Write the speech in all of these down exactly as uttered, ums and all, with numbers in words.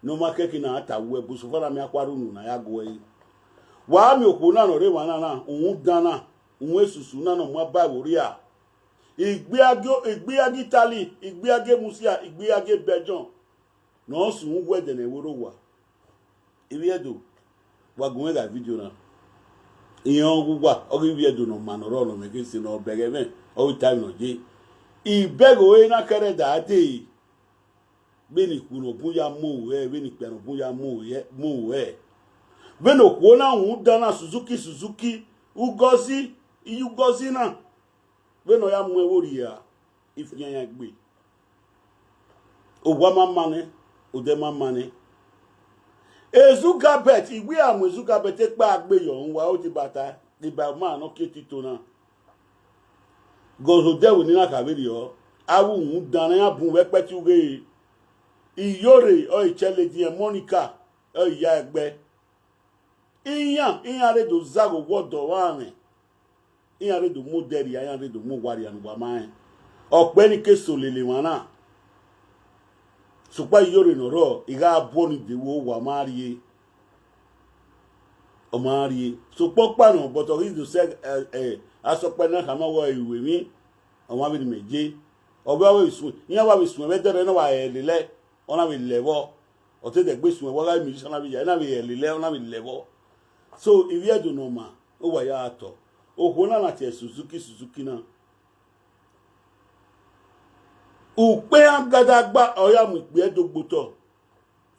Ne ọ ma kẹki na ta wẹ bu sofa na miẹn akhuarhunu na ya gu ẹre. Wa miẹn okhuo na ne ọ rre emwa na na, uhunmwu dan na, uhunmwu esusu na ne ọ ma ba ẹvbo rria. Igbe a gie, igbe a gie Italy, igbe a gie Musia, igbe a gie Belgium. Ne ọ sunu wẹ ẹdẹ ne ẹvbo rre owa. Ivbi Ẹdo, wa gu mwẹ gha vidio na. Iran ọghe uwa, ọghe ivbi Ẹdo ne ọ ma ne ọ rrọọ ne ọ mwẹ ghe ese ne ọ bẹghe ẹmwẹ, ọ ghi tae emwi ne ọ ye. Ibẹghe ore na kẹrẹda dee, vbene ikhuo ne ọ bun ya mu ore, vbene ikpia ne ọ bun ya mu ore, mu ore. Vbene okhuo na rhunmwuda na Suzuki, Suzuki, Ugozi, iye Ugozi na, vbene ọ ya mu ẹvbo rhie ra, ifian iran gbe. Owa ma ma nẹ, odẹ ma ma nẹ. Ezugabẹt, iwẹ a mu Ezugabẹt ekpa gbe yọ, wa oti bata, iba ma nọ ke tito na. Gọzọ odẹ vbe ni na kha vberriọ, avbe uhunmwu dan ne iran bun vbe ẹkpẹti ughe. Iyore ọ i chẹ lady ẹn Monica, ọ i ya ẹgbẹ. Iran, iran rre do zagha owa ọdọ vbe amwẹ. Iran rre do mu odẹ rria, iran rre do mu owa rria ne uwa ma rẹn. Ọkpẹ ni ke so lele emwa na. Sokpan iyore ne ọ rrọọ, I gha bu ọnii de vbe owa ma rrie. Ọ ma rrie. Sokpan ọkpa nọ, but ọ ghi do sẹ, eh, eh, asọkpa ne khama wẹ ẹ i ru emwi, ọmwa vbene imẹ ye. Ọ vbe, ọ vbe suẹn, iran wa vbe suẹn vbe ẹdẹrẹ ne ọ wa lele, ọ na vbe lẹ vbọ. Ọ te dẹgbe suẹn, wa gha musician na vbe ya, na vbe lele, ọ na vbe lẹ vbọ. So, ivbi Ẹdo ne ọ ma, uwa ya tọ. Okhuo na na tie Suzuki, Suzuki na. Ukpe iran gadagba, ọ ya mu ikpia Ẹdo gbe otọ.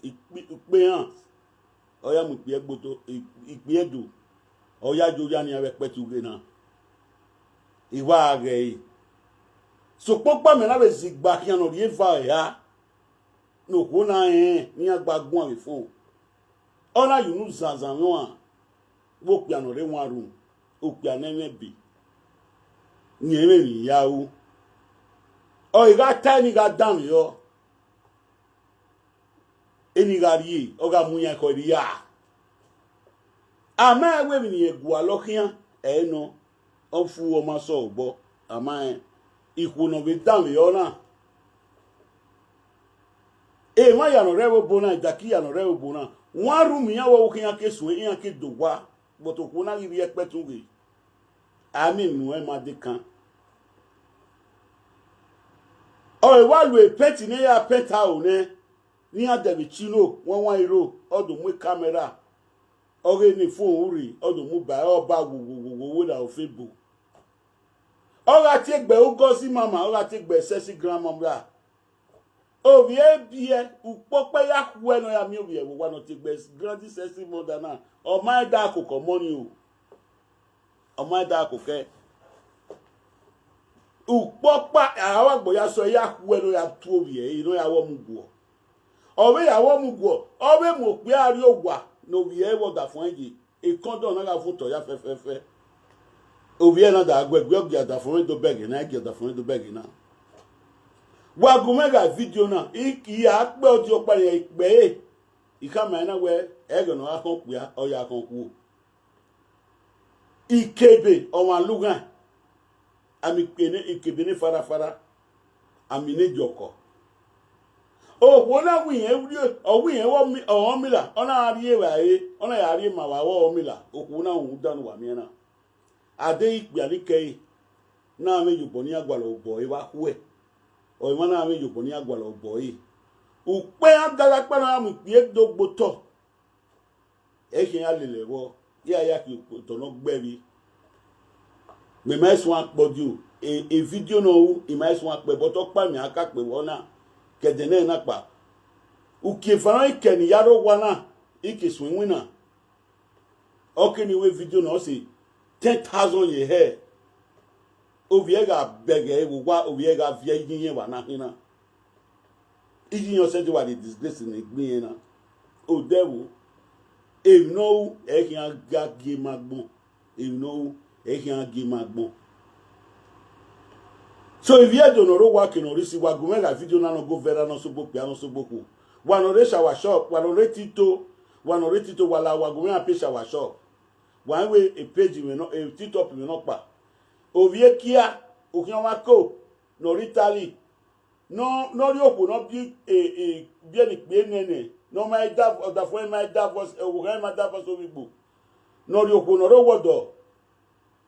Ikpe, ukpe iran, ọ ya mu ikpia Ẹdo gbe otọ, i-, ikpia Ẹdo, ọ ya ye oya nian vbe ẹkpẹti ughe na. I wa ghẹ ẹre. Sokpan ọkpa mẹ na vbe zẹ igba khian ne ọ rhie eva ẹre ra. Ne okhuo na rẹn ne iran gba guan vbe fo. Ọ na ye unu zanzan mwẹ ọnrẹn, vbe okpia ne ọ rre one room, okpia ne ẹmwẹ ebe, ne ẹmwẹ emwi ya ru. Ọ i gha ta, eni gha danmwehọ, eni gha rrie, ọ gha mu iran ekhọe rhia. A ma rẹn wẹ emwi ne irẹn gualọ khian, ẹ i nọ, ọ fu ọ ma sẹ obọ, a ma rẹn ikhuo ne ọ vbe danmwehọ na. Emwa ya ne ọ rre ẹvbo obo na, idaki ya ne ọ rre ẹvbo obo na, one room iran vbe ọvbokhan iran ke suẹn, iran ke do owa, but okhuo na ghi rrie ẹkpẹti ughe, a miẹn emwi ne uwẹ ma dekan. Ọ i wa lu paint ne ya paint aro nẹ, ne iran dẹ vbe chino, wanwan iro, ọ do mu camera, ọ ghe ne phone rre, ọ do mu ba ẹre, ọ ba wo wo wo wo wo la ofe bo. Ọ gha tie egbe Ugozi mama, ọ gha tie egbe sexy grandmother. Ovbi ẹre biẹ, ukpokpe ya khuẹ ne ọ ya miẹn ovbi ẹre vbe owa ne ọ tie egbe grandi sexy mother na, ọ ma da koko ọmọ ni o. Ọ ma da koko ẹe. Ukpokpa, a wa gbe ya sẹ, ya khuẹ ne ọ ya tu ovbi ẹre, ne ọ ya vwẹ ọmọ guọ. Ọ vbe ya vwẹ ọmọ guọ, ọ vbe mu okpia rrie owa ne ovbi ẹre vbe ọdafẹn ye. Ekọndọn na gha vuọn otọ ya fẹfẹfẹ. Ovbi ẹre na da guẹguẹ, ọ gie ọdafẹn mwẹ do bẹghe na, ọ gie ọdafẹn mwẹ do bẹghe na. Wa gu mwẹ gha vidio na, I, I ya kpẹ ọdiọkpa ne I kpẹ ẹre, I khama ẹre na wẹ, ẹghẹ ne ọ gha khọn okpia, ọ ya khọn okhuo. Ikebe ọmwa lughan, a miẹn ikebe ne, ikebe ne farafara, a miẹn ne giọkọ. Okhuo na wẹ irẹn, ọ wẹ irẹn vbe ọmila, ọ na rrie evbare, ọ na ya rrie ma vbe ọmila, okhuo na rhunmwuda ne uwa miẹn na. A deghẹ ikpia ni kẹre, na mwẹ iyobọ ne iran gualọ obọ ẹre vbe khuẹ, ọ emwa na mwẹ iyobọ ne iran gualọ obọ ẹre. Ukpẹ iran gagha kpa na ya mu ikpia do gbe otọ. Ẹ i khian ya lele ẹvbo, iran ya khin otọ ne ọ gbe ẹvbi. Mẹ ma i suẹn akpọ dio, e, e vidio ne ọ ru, I ma i suẹn akpẹ, but ọkpa mẹ a ka kpe vbọ na, ke ẹdẹ nẹ na kpa. Uki eva na I kẹ ne I ya rre owa na, I ke suẹn iwinna. Ọ ke ne I ru vidio na, ọ sẹ ten thousand ye hẹ. Ovbi ẹre gha bẹghe vbe owa, ovbi ẹre gha viẹ iye iyẹn vbe na khin na. Iye iyẹn ọ sẹtin wa rhie disgrace ne egbe irẹn na. Odẹ vbo, emwi ne ọ ru, ẹ i khian gha gie ma agbọn. Emwi ne ọ ru, ẹ i khian gie ma agbọn. So, ivbi Ẹdo ne ọ rre owa ke ne ọ rre isi, wa gu mwẹ gha vidio na ne ọ go viral ne ọ sogbo okpia ne ọ sogbo okhuo. Wa ne ọ rre shower shop, wa ne ọ rre Tito, wa ne ọ rre Tito, wa la, wa gu mwẹ gha page shower shop. Wa rẹn wẹ e page mwẹ nọ, e TikTok mwẹ nọkpa. Ovbi ekia, okhian ọmwa ko, ne ọ rre Italy, ne ọ, ne ọ rhie okhuo ne ọ biẹ, e, e, biẹ ne ikpia nene, ne ọ ma da, ọdafẹn ma da voice, ẹvbo khan ma da voice ovbi Igbo, ne ọ rhie okhuo ne ọ rre owọdọ,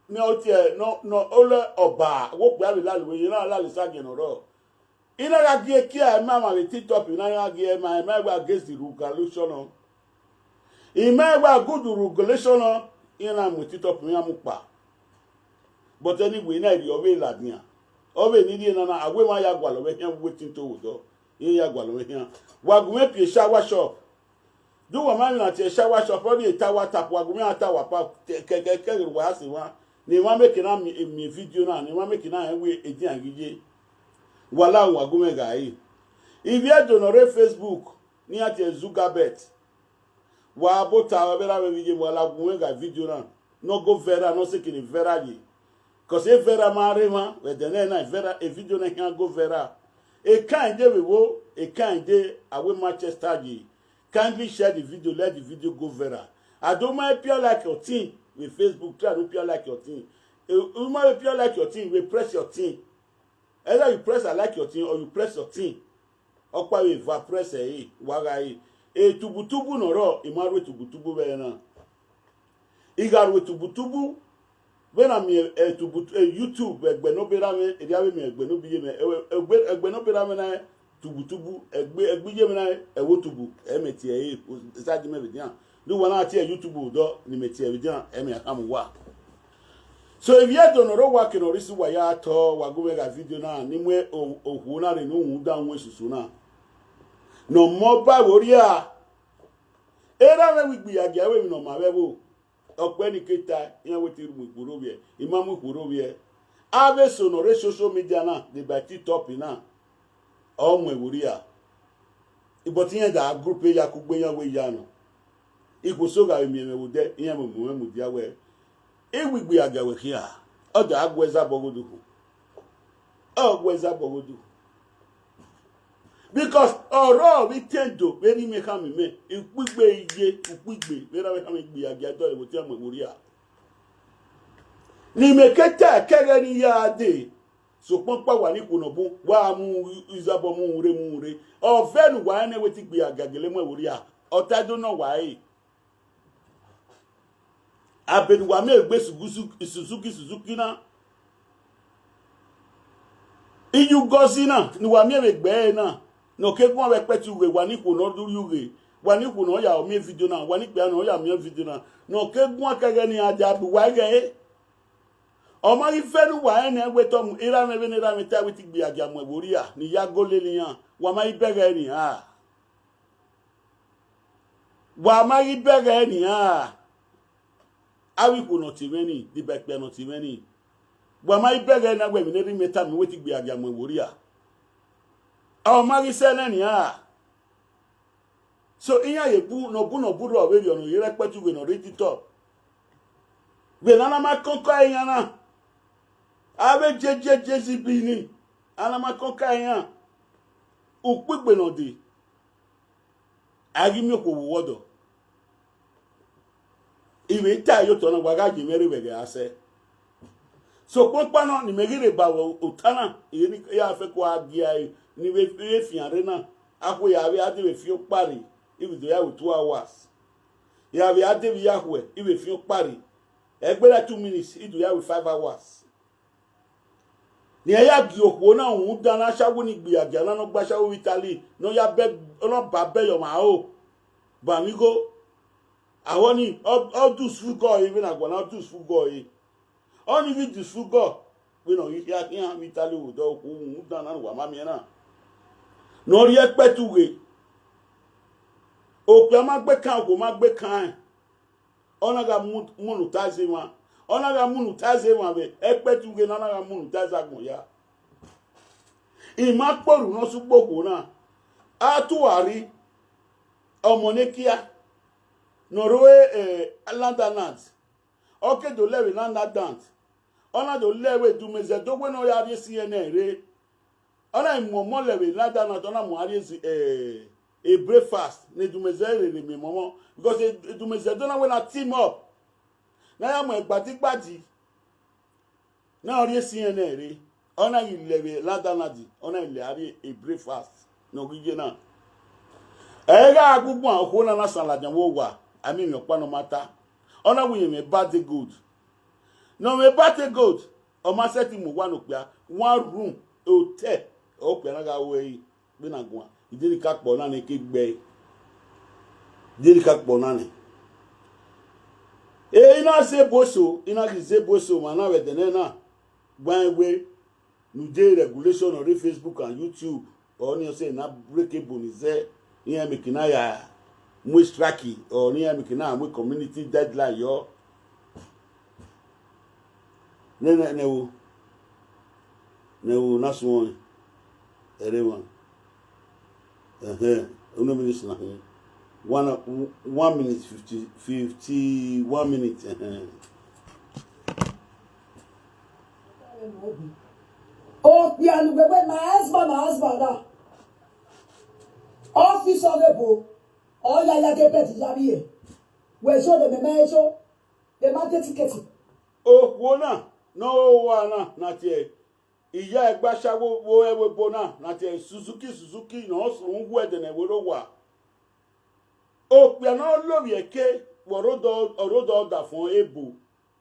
ne ọ tie, ne ọ, ne ọ lẹ ọba, wẹ okpia vbe lalo, iye na lalo sagiẹn ne ọ rrọọ. I na gha gie kia, ima mwa vbe TikTok na, I na gha gie ima, ima wa against the regulation nọ. Ima wa good regulation nọ, iran na mu TikTok, iran mu kpa. But anyway, na rhie ọvbehe ladian. Ọvbehe ne I rhie na na, a wẹ emwa ya gualọ mwẹ khian, wetin to vbe odọ, iran ya gualọ mwẹ khian. Wa gu mwẹ pie shower shop. Do wa ma emwi na tie shower shop, ọ rhie ta WhatsApp, wa gu mwẹ a ta WhatsApp, kẹkẹkẹ ghe wa ya sẹ emwa, ne emwa make na miẹn, miẹn video na, ne emwa make na rẹn wẹ edian ghi ye. Wa la wa gu mwẹ gha re. Ivbi Ẹdo ne ọ rre Facebook, ne iran tie Zugabet. Wa bota vbe ra vbe iye, wa la gu mwẹ gha video na, ne ọ go viral, ne ọ sẹ kene viral ye. Cause e viral ma rre emwa, vbe ẹdẹ nẹ na, e viral, e video na khian go viral. Ekhainde vbe vbo, ekhainde a wẹ Manchester ye. Kindly share the video, let the video go viral. A do ma pia like your thing vbe Facebook, try to pia like your thing. Eh, u ma vbe pia like your thing, vbe press your thing. Either you press I like your thing or you press your thing. Ọkpa vbe eva press ẹre, wa gha re. Etubutubu ne ọ rrọọ, I ma ru etubutubu vbe ẹre na. I gha ru etubutubu, vbene a miẹn etubutu-, eh, YouTube, ẹgbẹ ne ọ berra mwẹ, erriọ a vbe miẹn ẹgbẹ ne ọ bi ye mwẹ, ẹgbẹ, ẹgbẹ ne ọ berra mwẹ na, tubutubu, ẹgbẹ, ẹgbẹ iye mwẹ na, ẹvbo tubu, ẹ mẹ tie ẹre, side mẹ vbe dia. Ne uwa na tie YouTube odọ, ne imẹ tie vbe dia, ẹ mẹ khama uwa. So, ivbi Ẹdo ne ọ rre owa ke ne ọ rre isi uwa ya tọ, wa gu mwẹ gha video na, ne I mu o-, okhuo na rre ne uhunmwu dan wọn esusu na. Ne ọ mọ ba ẹvbo rria, erha mwẹ wẹ igbi ya gia ẹvbo emwi ne ọ ma vbe ẹvbo. Ọkpẹ ni ke ta, iran wẹ te mu ikhuo rre ovbiẹ, I ma mu ikhuo rre ovbiẹ. Avbe eso ne ọ rre social media na, deba TikTok na, ọ mu ẹvbo rria. But iran da group ya kugbe iran wẹ ya nọ. Ikhuo so gha vbe miẹn mwẹ vbe odẹ, iran mu mwẹ mudia wẹ, I wẹ igbi ya gia wẹ khia, ọ da gu ẹzabọ ghodukhu. Ọ gu ẹzabọ ghodukhu. Because ọ rrọọ vbe itẹn do vbe erha imẹ khama imẹ, ukpigbe ye, ukpigbe vbe erha mwẹ khama igbi ya gia dọlọ vbe otọ iran mu ẹvbo rria. Ne imẹ ke ta ẹkẹghẹ ne I ya dee, sokpan ọkpa wa ni khuo ne ọ bun, wa mu izabọ mu rre, mu rre. Ọ vẹ ne uwa rẹn nẹ wẹ te igbi ya gia gele mu ẹvbo rria, ọ ta do nọ wa ẹre. Abe ne uwa miẹn egbe Suzuki, Suzuki, Suzuki na, iye Ugozi na, ne uwa miẹn vbe egbe ẹre na, ne ọ ke guan vbe ẹkpẹti ughe, wa ni ikhuo ne ọ duru ughe, wa ni ikhuo ne ọ ya miẹn video na, wa ni ikpia ne ọ ya miẹn video na, ne ọ ke guan kẹghẹ ne iran dia bu uwa ẹghẹ ẹre. Ọ ma ghi vẹ ne uwa rẹn nẹ wẹ te ọ mu erha mwẹ vbene erha mwẹ ta wẹ te igbi ya gia mu ẹvbo rria, ne I ya go lele iran, wa ma ghi bẹghe ẹre nian. Wa ma ghi bẹghe ẹre nian. Avbe ikhuo ne ọ tie mwẹ ni, deba ikpia ne ọ tie mwẹ ni. Wa ma ghi bẹghe ẹre na wẹ emwi ne erha mwẹ tama wẹ te igbi ya gia mu ẹvbo rria. Ọ ma ghi sẹ nẹ nian. So, iran ye bu, ne ọ bu, ne ọ bu rrọọ vberriọ ne ọ ye rre ẹkpẹti ughe ne ọ rre Titọ. Vbe ne a na ma kọnkọ iran na, avbe jejeje zi bi ni, a na ma kọnkọ iran, ukpigbe ne ọ dee, a ghi miẹn okhuo vbe uwu ọdọ. I vbe tae ye otọ na, wa gha ye mwẹ rre vbe ẹghẹ a sẹ. Sokpan ọkpa nọ ne imẹ ghi rre ba vbe ota na, I ya fẹko a gie ẹre ne I vbe fian rre na, akhue ya vbe a de vbe fian ọkpa rre, I vbe do ya ru two hours. Ya vbe a de vbe ya khuẹ, I vbe fian ọkpa rre. Ẹgbẹra two minutes, I do ya ru five hours. Ne iran ya gie okhuo na rhunmwuda ne ashawo ni gbe iragia na, ne ọ gbe ashawo vbe Italy, ne ọ ya bẹ, ne ọ ba bẹyọ ọmwa ro, ba mwẹ igho. Ahọ ni, ọ, ọ dusfugọ ẹre, vbene a gualọ, ọ dusfugọ ẹre. Ọni ghi dusfugọ, vbene ọ ghi khia khian vbe Italy vbe odọ, okhuo rhunmwuda na ne uwa ma miẹn na. Ne ọ rhie ẹkpẹti ughe. Okpia ma gbe kan, okhuo ma gbe kan rẹn. Ọ na gha mu, monetize emwa. Ọ na gha monetize emwa vbe ẹkpẹti ughe ne ọ na gha monetize agbọn ya. I ma kpe orhu ne ọ sẹ ukpokhuo na. A tu a rri, ọmọ ne kia, ne ọ rre, eh, London, ọ ke do lẹ vbe London, ọ na do lẹ vbe Dumezẹ do wẹ ne ọ ya rrie C N N rre. Ọ na mu ọmọ lẹ vbe London, ọ na mu a rrie zi, eh, e breakfast ne Dumezẹ rere miẹn ọmọ, because Dumezẹ do na wẹ na team up, ne a ya mu ẹgbadigbadi. Na ọ rrie C N N rre, ọ na ghi lẹ vbe London, ọ na ghi lẹ a rrie e breakfast ne ọ ghi ye na. Ẹ gha gu guan okhuo na na san ladian vbe owa, a miẹn emwi ọkpa ne ọ ma ta. Ọ na wẹ irẹn mwẹ birthday gold. Ne ọ mwẹ birthday gold, ọ ma sẹtin mu owa ne okpia, one room, hotel, okpia na gha ru ẹre vbene a guan. Idenikakpọ na ne ke gbe ẹre. Idenikakpọ na nẹ. E, I na zẹ ebo eso, I na ghi zẹ ebo eso, ma na vbe ẹdẹ nẹ na, guan wẹ, ne u de regulation ọ rre Facebook and YouTube, ọnii ọsẹ na break ebo ni zẹ, iran make na ya mu strike, ọnii iran make na mu community deadline yọ. Nẹ, nẹ, nẹ wo, nẹ wo na suẹn ẹre wan. Ẹhẹn, unu minutes na hin. One, one minute fifty, fifty-one minutes. Ẹhẹn. Okpia ne uwẹ wẹ, my husband, my husband na. Ọfisa ọghe ebo, ọ ya ya ghe bed ya vbiẹ. Wẹ zo ne mẹ ma zo, mẹ ma de tikẹti. Okhuo na, ne ọ ho owa na, na tie iya ẹgbasha vbe ẹvbo ebo na, na tie Suzuki, Suzuki, ne ọ sunu uwu ẹdẹ ne ẹvbo rre owa. Okpia ne ọ lovbiẹ ẹre, vbe ọ rre odọ, ọ rre odọ ọdafọn ebo,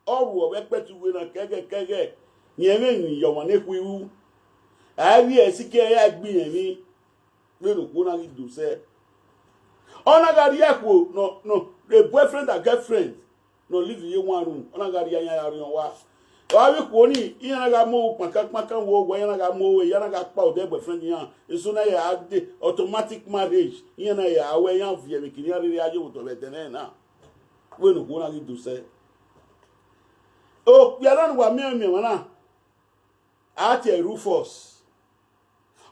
ọ ru ọvbẹ ẹkpẹti ughe na kẹghẹ kẹghẹ, rẹn vbe emwi ne iye ọmwa ne khu ru. A i vbiẹ sikẹ, a i gbe irẹn emwi, vbene okhuo na ghi do sẹ. Ọ na gha rhie ẹkhuo nọ, nọ, a boyfriend and girlfriend ne ọ live ye one room, ọ na gha rhie iran ya rhiọn owa. Ọ gha vbe ikhuo ni, iran na gha mu kpankan kpankan wo owa, iran na gha mu, iran na gha kpa odẹ boyfriend iran, eso na ya de automatic marriage, iran na ya wẹ iran viẹ vbe kene iran rere a ye vbe otọ vbe ẹdẹ nẹ na. Vbene okhuo na ghi do sẹ. Okpia na ne uwa miẹn miẹn emwa na, a tie Rufus.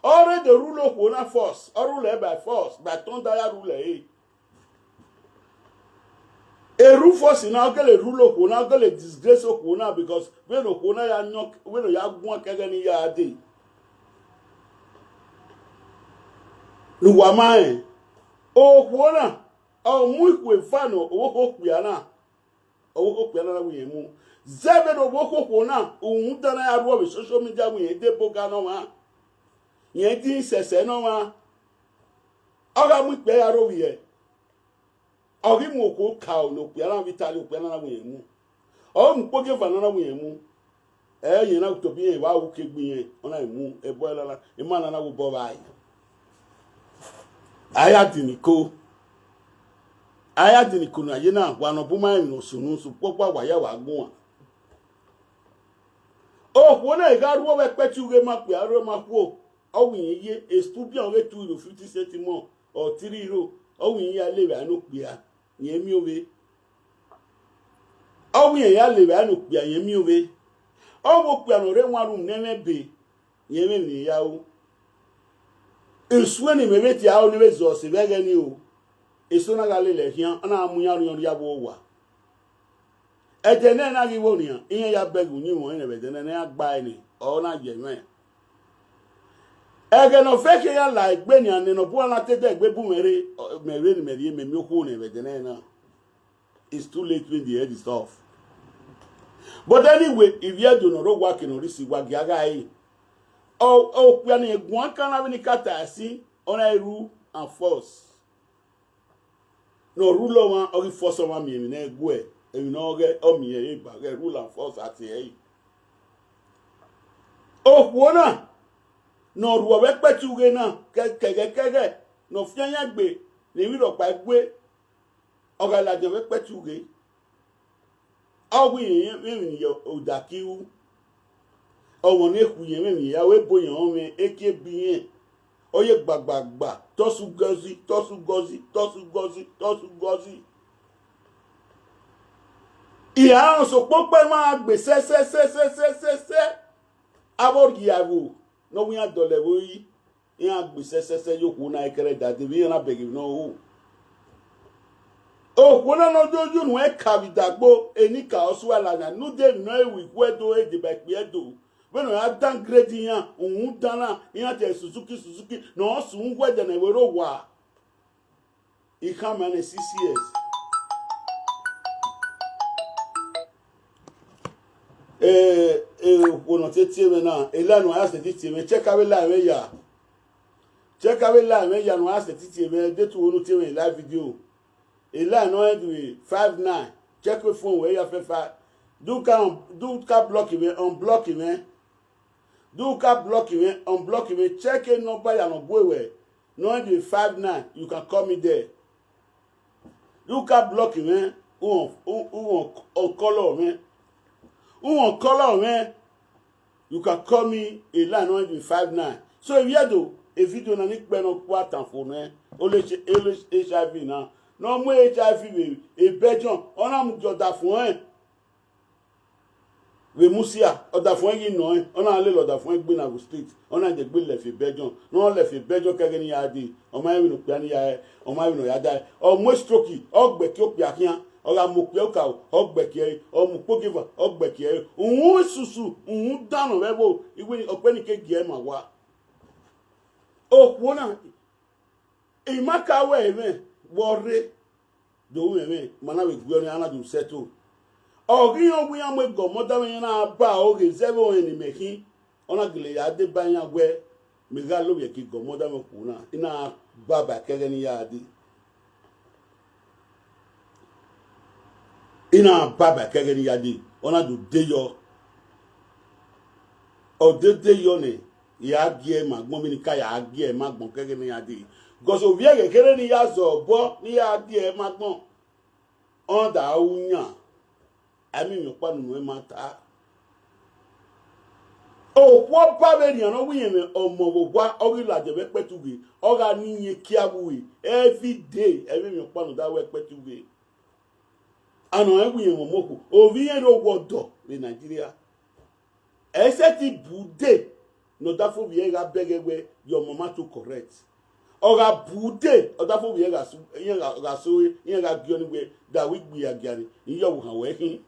Ọ rre do rule okhuo na force, ọ rule by force, by thunder ya rule ẹre. E Rufus na, ọ gele rule okhuo na, ọ gele disgrace okhuo na, because vbene okhuo na ya yọn, vbene ọ ya guan kẹghẹ ne I ya dee. Ne uwa ma rẹn, okhuo na, ọ mu ikhuo eva ne ọvbokhan okpia na, ọvbokhan okpia na na wẹ irẹn mu. Zẹ vbene ọvbokhan okhuo na, rhunmwuda na ya rhuọ vbe social media wẹ irẹn de ebo ga ne ọmwa, irẹn de sẹsẹ ne ọmwa. Ọ gha mu ikpia ya rre ovbi ẹre. Ọ ghi mu okhuo ka ne okpia na vbe Italy, okpia na na wẹ irẹn mu. Ọ mu ukpogieva na na wẹ irẹn mu. Ẹ, irẹn na tobọ irẹn vbe aro ke gbe irẹn, ọ na mu ẹbọ lala, ima na na wẹ obọ vba ẹe. A ya dinna iko. A ya dinna iko ne a ye na, wa ne ọ bu ma emwi ne ọ sunu, sokpan ọkpa wa ya wa guan. Okhuo na gha rhuọ vbe ẹkpẹti ughe ma kpia rre ma khuo, ọ wẹ irẹn ye, e studio ọghe two euro fifty cent mọ, or three euro, ọ wẹ irẹn ya le vbe aro ne okpia, irẹn miẹn ovbe. Ọ wẹ irẹn ya le vbe aro ne okpia, irẹn miẹn ovbe. Ọ wẹ okpia ne ọ rre one room ne ẹmwẹ ebe, irẹn mwẹ emwi ne irẹn ya ru. Esuẹn ne imẹ vbe tie aro ne vbe zọ sẹ vbe ẹghẹ nii o, eso na gha lele ẹe khian, a na mu iran rhiọn rria vbe owa. Ẹdẹ nẹ na ghi vbo nian, iran ya bẹghe uyinmwẹ ọnrẹn vbe ẹdẹ nẹ, ne iran gba ẹre nẹ, ọ na ye ẹmwẹ. Ẹghẹ ne ọ fe khian ya la egbe nian nẹ, ne ọ bu a na te dẹ egbe bu mwẹ rre, ọ, mẹ rre ne mẹ rhie, mẹ miẹn okhuo nẹ vbe ẹdẹ nẹ na. It's too late when the head is off. But anyway, ivbi Ẹdo ne ọ rre owa ke ne ọ rre isi, wa gie a gha re. Ọ, okpia ne guan kan na vbe ne I ka ta ẹse, ọ na rule and force. Ne ọ rule ọmwa, ọ ghi force ọmwa miẹn emwi ne ẹ guẹ, emwi ne ọ ghẹ, ọ miẹn ẹre ba ghẹ rule and force a tie ẹre. Okhuo na, ne ọ rhuọ vbe ẹkpẹti ughe na, kẹ-, kẹghẹ kẹghẹ, ne ọ fian yan egbe, ne emwi rhọkpa gue, ọ gha ladian vbe ẹkpẹti ughe. Ọ wẹ irẹn mwẹ emwi ne odaki ru. Ọmọ ne khu irẹn mwẹ emwi ya, ọ ebo irẹn ọnrẹn, ekie bi irẹn. Ọ ye gbagbagba, tọsugọzi, tọsugọzi, tọsugọzi, tọsugọzi. Iran sokpokpẹ ma gbe sẹ, sẹ, sẹ. Avbe ọrhiaevbo ne ọ wẹ iran dọlọ ẹvbo yi, iran gbe sẹ, sẹ, sẹ ye okhuo na, ekẹrẹ da dee vbe iran na bẹghe emwi ne ọ ru. Okhuo na ne ọ do ye unu ẹn ka vbe idagbo, enikaro sua la na, ne ude emwi ne ọ ru ikhuo Ẹdo, e deba ikpia Ẹdo. Vbene ọ ya downgrade iran, uhunmwu dan na, iran tie Suzuki, Suzuki, ne ọ sunu uwu ẹdẹ ne ẹvbo rre owa. I khama nẹ six years. Eh, eh, okhuo ne ọ te tie mwẹ na, e line ne a ya sẹtin tie mwẹ, check avbe line mwẹ ya. Check ka vbe la mwẹ ya ne uwa sẹtin tie mwẹ, deghẹ u ho ne u tie mwẹ live video. E line nọ end with five nine. Check your phone wẹ ya fẹfa. Do ka, do ka block mwẹ, unblock mwẹ. Do ka block mwẹ, unblock mwẹ. Check a number ya nọ gue wẹ nọ end with five nine. You can call me there. Do ka block mwẹ, u, u, u, u call mwẹ. U call mwẹ. You can call me a line nọ end with five nine. So if you do a video na ni kpẹ nọ kua tan fo nẹ, ole H-, ole H I V na. Ne ọ mu H I V vbe e Belgium, ọ na mu gie ọdafẹn ẹn vbe Musia, ọdafẹn ẹn ghi nọ ẹn, ọ na lele ọdafẹn ẹn gbe na vbe state, ọ na dẹ gbe lẹfe Belgium, ne ọ lẹfe Belgium kẹghẹ ne I ya dee, ọ ma rẹn vbene okpia ni ya rẹ, ọ ma rẹn vbene ọ ya dae, ọ mu stroke, ọ gbẹke okpia khian, ọ gha mu okpia okaro, ọ gbẹke ẹre, ọ mu ukpogieva, ọ gbẹke ẹre, uhunmwu esusu, uhunmwu dan nọ vbe ẹvbo, iwẹ ọkpẹn ni ke gie ẹre ma wa. Okhuo na, I ma ka wẹ ẹmwẹ vbe ọ rre, do ru ẹmwẹ, ma na vbe gu ọnii, a na do settle. Ọ ghi rẹn wẹ iran mu egọmọ da mwẹ, iran na ba oghe zẹ vbe ọnrẹn ne imẹ khin, ọ na gele ya deba iran wẹ, mẹ gha lovbiẹ ke egọmọ da mwẹ okhuo na, I na baba ẹkẹghẹ ne I ya dee. I na baba ẹkẹghẹ ne I ya dee, ọ na do de yọ. Ọ dede yọ nẹ, ya gie ma agbọn, vbene I ka ya gie ma agbọn kẹghẹ ne I ya dee. Because ovbi ẹghẹ kherhe ne I ya zẹ obọ ne I ya gie ma agbọn, ọ da ru yan, a i miẹn emwi ọkpa ne unu ma ta. Okhuo ọba vbe rhian ne ọ wẹ iyẹnmwẹ ọmọ vbe owa, ọ ghi ladian vbe ẹkpẹtẹ ughe, ọ gha ne iyẹn kia vbe ure, every day, ẹ i miẹn emwi ọkpa ne ọ da ru ẹkpẹtẹ ughe. Ana ọnrẹn wẹ iyẹnmwẹ ọmọ okhuo, ovbi irẹn rre owa ọdọ vbe Nigeria. Ẹ i sẹtin bu ude ne ọdafẹn ovbi ẹre gha bẹghe wẹ your mama too correct. Ọ gha bu ude, ọdafẹn ovbi ẹre gha su, iran gha, gha so, iran gha gie ọnii wẹ, da wẹ igbe ya gia ni, I ya ọvbokhan wẹ khin.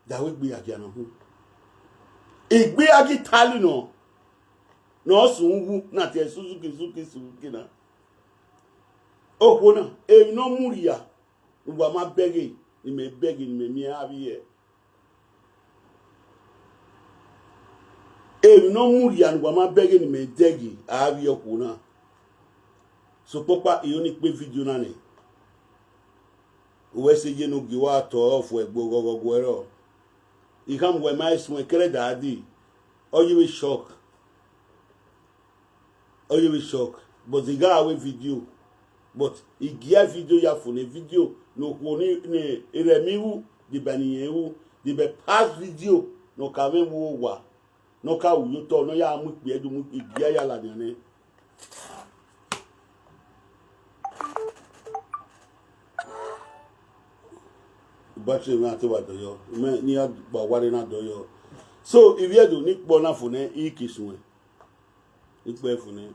Da wẹ igbe ya gia nọ khin. Igbe ya gi tali nọ, ne ọ sun wu na tie Suzuki, Suzuki, Suzuki na. Okhuo na, emwi ne ọ mu rhia, ne uwa ma bẹghe, ne imẹ bẹghe, ne imẹ miẹn avbiẹ. Emwi ne ọ mu rhia ne uwa ma bẹghe ne imẹ dẹghe avbiẹ okhuo na. Sokpan ọkpa, I ho ne I kpe vidio na nẹ, uwẹ sẹ ye ne u gie uwa tọ ọfua ẹgbe oghọghọ guẹ rrọọ. I khama uwẹ ma i suẹn kẹrẹda dee, ọ yevbe shock. Ọ yevbe shock, but I gha ru vidio, but I gie vidio ya fo ne vidio ne okhuo ni, ne erha emwi ru, deba ne irẹn ru, deba past video ne ọ ka mwẹ vbe owa, ne ọ ka ru ye otọ, ne ọ ya mu ikpia do mu ikpia ya ladian nẹ. Battery mwẹ a te wa dọyọ, mẹ ne I ya gba warre na dọyọ. So, ivbi Ẹdo ne I kpọ na fo nẹ, I ke suẹn. I kpẹ fo nẹ.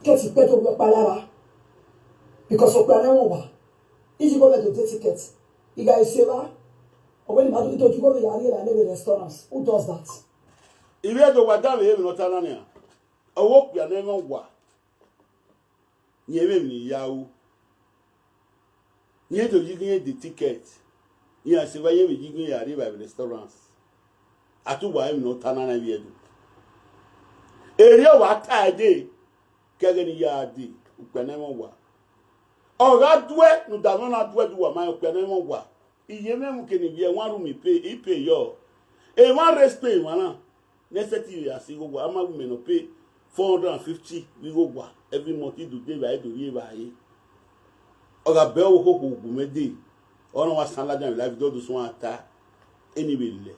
Kẹti pẹ to wẹ kpala ra, because okpia nẹ wọn wa. Iji gọọmenti o de ticket. I gha ese evba, ọ wẹ ne ima do ito ju gọọmenti ya rrie evba ne restaurant. Who does that? Ivbi Ẹdo wa danmwehọ emwi ne ọ ta na nian. Ọ wẹ okpia nẹ wọn wa. Rẹn vbe emwi ne I ya ru. Rẹn do yi ghe irẹn de ticket. Iran sẹ evba, rẹn vbe yi ghe irẹn ya rrie evba vbe restaurant. A tu wa emwi ne ọ ta na na ivbi Ẹdo. Erriọ wa ta ẹdẹ, kẹghẹ ne I ya dee, okpia nẹ wọn wa. Ọ gha duẹ ne udamwẹ na duẹ do wa ma rẹn, okpia nẹ wọn wa. Iye mwẹ mu ke ne ivbi ẹmwẹ ru mi pay, I pay yọ. Emwa rre Spain emwa na, ne ẹ sẹtin vbe ya si igho owa, a ma wẹ imẹ ne ọ pay four hundred and fifty vbe igho owa every month, I do de evbare, I do rrie evbare. Ọ gha bẹghe ọvbokhan okhuo gu mwẹ dee, ọ na wa san ladian vbe live video, ọ do suẹn ta, eni vbe lẹ.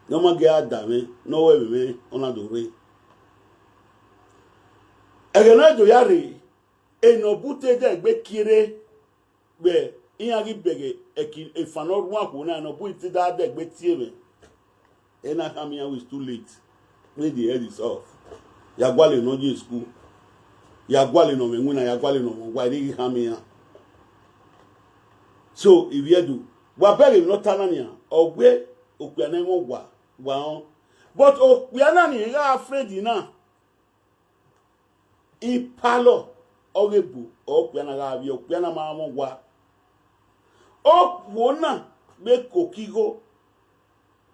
Ne ọ ma gie a da mwẹ, ne ọ ru ẹmwẹ mwẹ, ọ na do rre. Ẹghẹ ne ọ do ya rre, enọ bu te dẹ egbe kierre, vbe iran ghi bẹghe ẹki efa ne ọ rhuan okhuo na, ne ọ bu te da dẹ egbe tie mwẹ. Ena khama iran wẹ it's too late, when the head is off. Ya gualọ nọ ye school, ya gualọ nọ mwẹ winna, ya gualọ nọ mwẹ wa, eni ghi khama iran. So, ivbi Ẹdo, wa bẹghe emwi ne ọ ta na nian, ọ wẹ okpia nẹ wọn wa, wa rẹn. But okpia na ni gha friend na, ipalọ ọghe ebo, okpia na gha vbiẹ, okpia na ma mwẹ owa. Okhuo na vbe koko igho,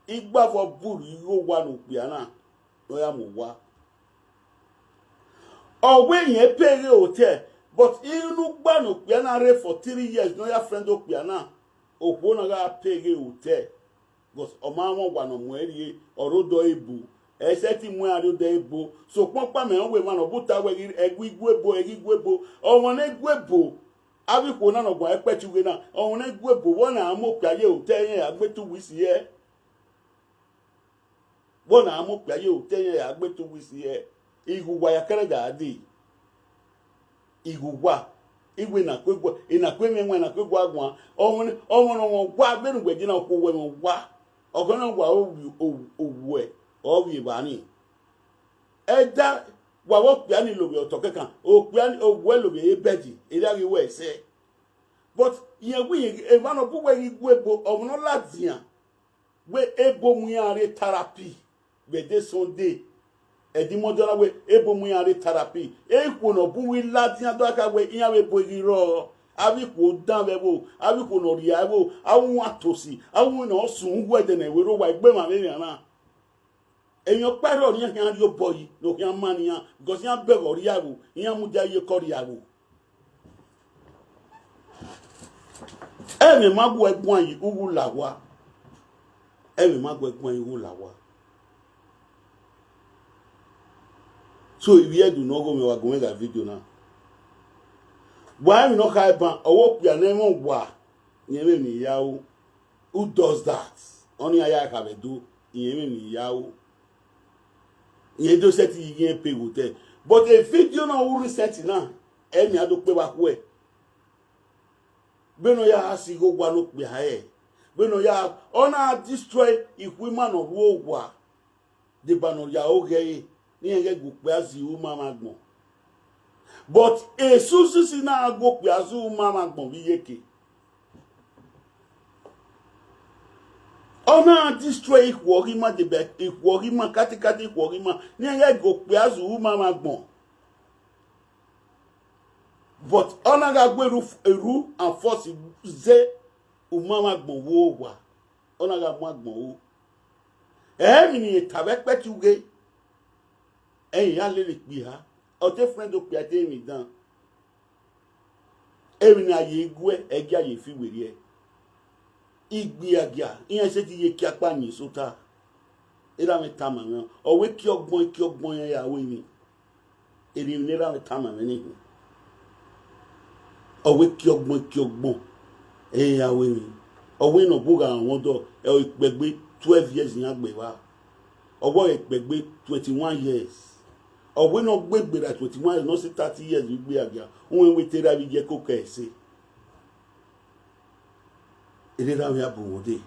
igbavọ buru igho owa ne okpia na, ne ọ ya mu owa. Ọ wẹ irẹn pay ghe hotel, but inu ugba ne okpia na rre for three years ne ọ ya friend okpia na, okhuo na gha pay ghe hotel, because ọ ma mwẹ owa ne ọ mu ẹre rrie, ọ rre odọ ebo, ẹ i sẹtin mu iran rrie odọ ebo. Sokpan ọkpa mẹ rẹn wẹ emwa ne ọ bu ta wẹ ghi, ẹ ghi gu ebo, ẹ ghi gu ebo, ọmwa ne gu ebo, avbe ikhuo na ne ọ guan ẹkpẹti ughe na, ọmwa ne gu ebo, vbọ ne a mu okpia ye hotel, irẹn ya gbe two weeks ye. Vbọ ne a mu okpia ye hotel, irẹn ya gbe two weeks ye, igho uwa ya kẹrẹ da dee. Igho uwa, iwe na kue guan, ena kue mwẹ wan, ena kue guan guan. Ọmwa ne, ọmwa ne ọmwa uwa vbene uwẹ je na, okhuo wẹ mwẹ uwa. Ọghọ na wa owuẹ, ọ vbe evba ni. Ẹda, wa vbe okpia ni lovbiẹ otọ kẹkan, okpia ni, owuẹ lovbiẹ ye bed, erha ghi wẹ ẹsẹ. But irẹn wẹ irẹn, emwa ne ọ bu wẹ ghi gu ebo, ọmwa ne ọ ladian. Wẹ ebo mu iran rre therapy vbe ẹdẹ Sunday. Ẹdimọdọ na wẹ ebo mu iran rre therapy. Ikhuo ne ọ bun wẹ ladian do kha wẹ iran vbe ebo ghi rrọọ. Avbe ikhuo danmwẹ ẹvbo, avbe ikhuo ne ọ rhia ẹvbo, avbe uwan tosi, avbe uwẹ ne ọ sun uwu ẹdẹ ne ẹvbo rre owa egbe emwa vbe emwi na. Emwi ọkpa rrọọ ne iran khian rhie obọ yi, ne ọ khian ma ne iran, because iran bẹghe ọ rhia ẹvbo, iran mudia ye ekọ rhia ẹvbo. Ẹmwẹ ma gu ẹre guan ye ughu la owa. Ẹmwẹ ma gu ẹre guan ye ughu la owa. So, ivbi Ẹdo ne ọ ghe mwẹ, wa gu mwẹ gha video na. Wa emwi ne ọ kha ban, ọ wẹ okpia ne ẹmwẹ uwa, rẹn vbe emwi ya ru. Who does that? Ọnii a ya kha vbe do, irẹn vbe emwi ya ru. Irẹn do sẹtin ye irẹn pay hotel. But e video na ru recent na, ẹ miẹn a do kpe vbe akhuẹ. Vbene ọ ya gha si igho owa ne okpia hẹ, vbene ọ ya, ọ na destroy ikhuo ima ne ọ rhuo owa. Deba ne ọ ya oghe ẹre, ne iran ghẹ gu okpia zẹ uma mwa agbọn. But esususi na gha gu okpia zẹ uma mwa agbọn vbe iyeke. Ọ na destroy ikhuo ọghe ima deba, ikhuo ọghe ima, katikati ikhuo ọghe ima, ne iran ghẹ gu okpia zẹ uma mwa agbọn. But ọ na gha gu erhu, erhu and force zẹ uma mwa agbọn vbe owa, ọ na gha mu agbọn ru. Ẹ i re emwi ne irẹn ta vbe ẹkpẹti ughe, ẹre irẹn ya lele ikpia, ọ te friend okpia te emwi dan. Emwi ne a ye guẹ, ẹ i gia ye fi werriẹ. Igbiagia, iran sẹtin ye kiakpa yin sẹ ota. Erha mwẹ tama mwẹ, ọ wẹ ekiọgbọn ekiọgbọn iran ya ru emwi. Erriọ emwi ne erha mwẹ tama mwẹ nii. Ọ wẹ ekiọgbọn ekiọgbọn iran ya ru emwi. Ọ wẹ ne ọ bu gha rọnmwẹ ọdọ, ẹ, ikpẹgbe twelve years iran gbe evba. Ọ wẹ ikpẹgbe twenty-one years. Ọ wẹ ne ọ gbe gberra twenty-one years, ne ọ si thirty years vbe igbiagia, uwẹ wẹ te erha vbe iye ẹko kẹ ẹse. Erha mwẹ ya bu mwẹ odẹ.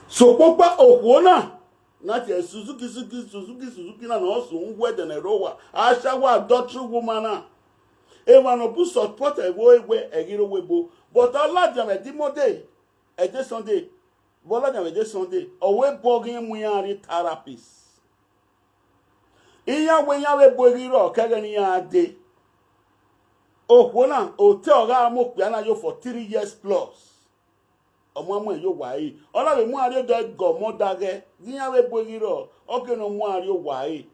Sokpan okhuo na, na tie Suzuki, Suzuki, Suzuki, Suzuki na, ne ọ sunu uwu ẹdẹ ne ẹro owa, ashawo adultery woman na. Emwa ne ọ bu support ẹvbo wẹ ẹ ghi rre owa ebo, but ọ ladian vbe ẹdẹ Monday, ẹdẹ Sunday, vbe ọ ladian vbe ẹdẹ Sunday, ọ wẹ ebo ghi mu iran rrie therapist. Iran wẹ iran vbe ebo ghi rrọọ, ke ẹghẹ ne iran dee. Okhuo na, otọ ọ gha mu okpia na yo for three years plus. Ọ ma mu ẹn ye owa ẹre. Ọ na vbe mu iran rrie odọ ẹgọ ọmọ ọdaghe, ghẹ iran vbe ebo ghi rrọọ, ọ ke ne ọ mu iran rrie owa ẹre.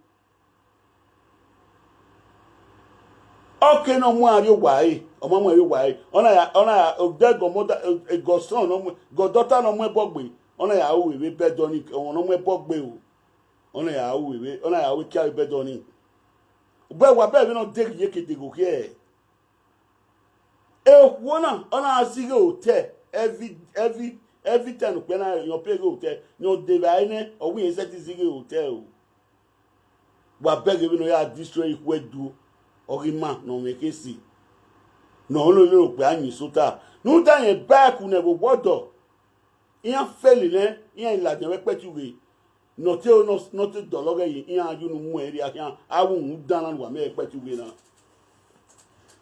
Ọ ke ne ọ mu iran rrie owa ẹre, ọ ma mu ẹn ye owa ẹre. Ọ na ya, ọ na ya, odẹ ẹgọ ọmọ ọda, ẹgọ ọsọn ne ọ mu, ẹgọ daughter ne ọ mu ẹbọ gbe, ọ na ya ru vbe bed ọnii, ọmwa ne ọ mu ẹbọ gbe o. Ọ na ya ru vbe, ọ na ya ru ekia vbe bed ọnii. Ugbẹ wa bẹghe vbene ọ deghẹ iyeke deghe okhiẹ. Okhuo na, ọ na zighe hotel, every, every, every time okpia na rẹn pay ghe hotel, ne ọ de vbe a nẹ, ọ wẹ irẹn sẹtin zighe hotel o. Wa bẹghe vbene ọ ya destroy ikhuo Ẹdo, ọ ghi ma ne ọ mwẹ khesi. Ne ọ lele okpia yin sota. Ne u da rẹn back ne ẹvbo wọdọ. Iran fẹli nẹ, iran ladian vbe ẹkpẹti ughe. Ne ọ te, ne ọ te dọlọ ọghẹ ye, iran ye unu mu ẹn rhia khian, avbe uhunmwu dan na ne uwa miẹn vbe ẹkpẹti ughe na.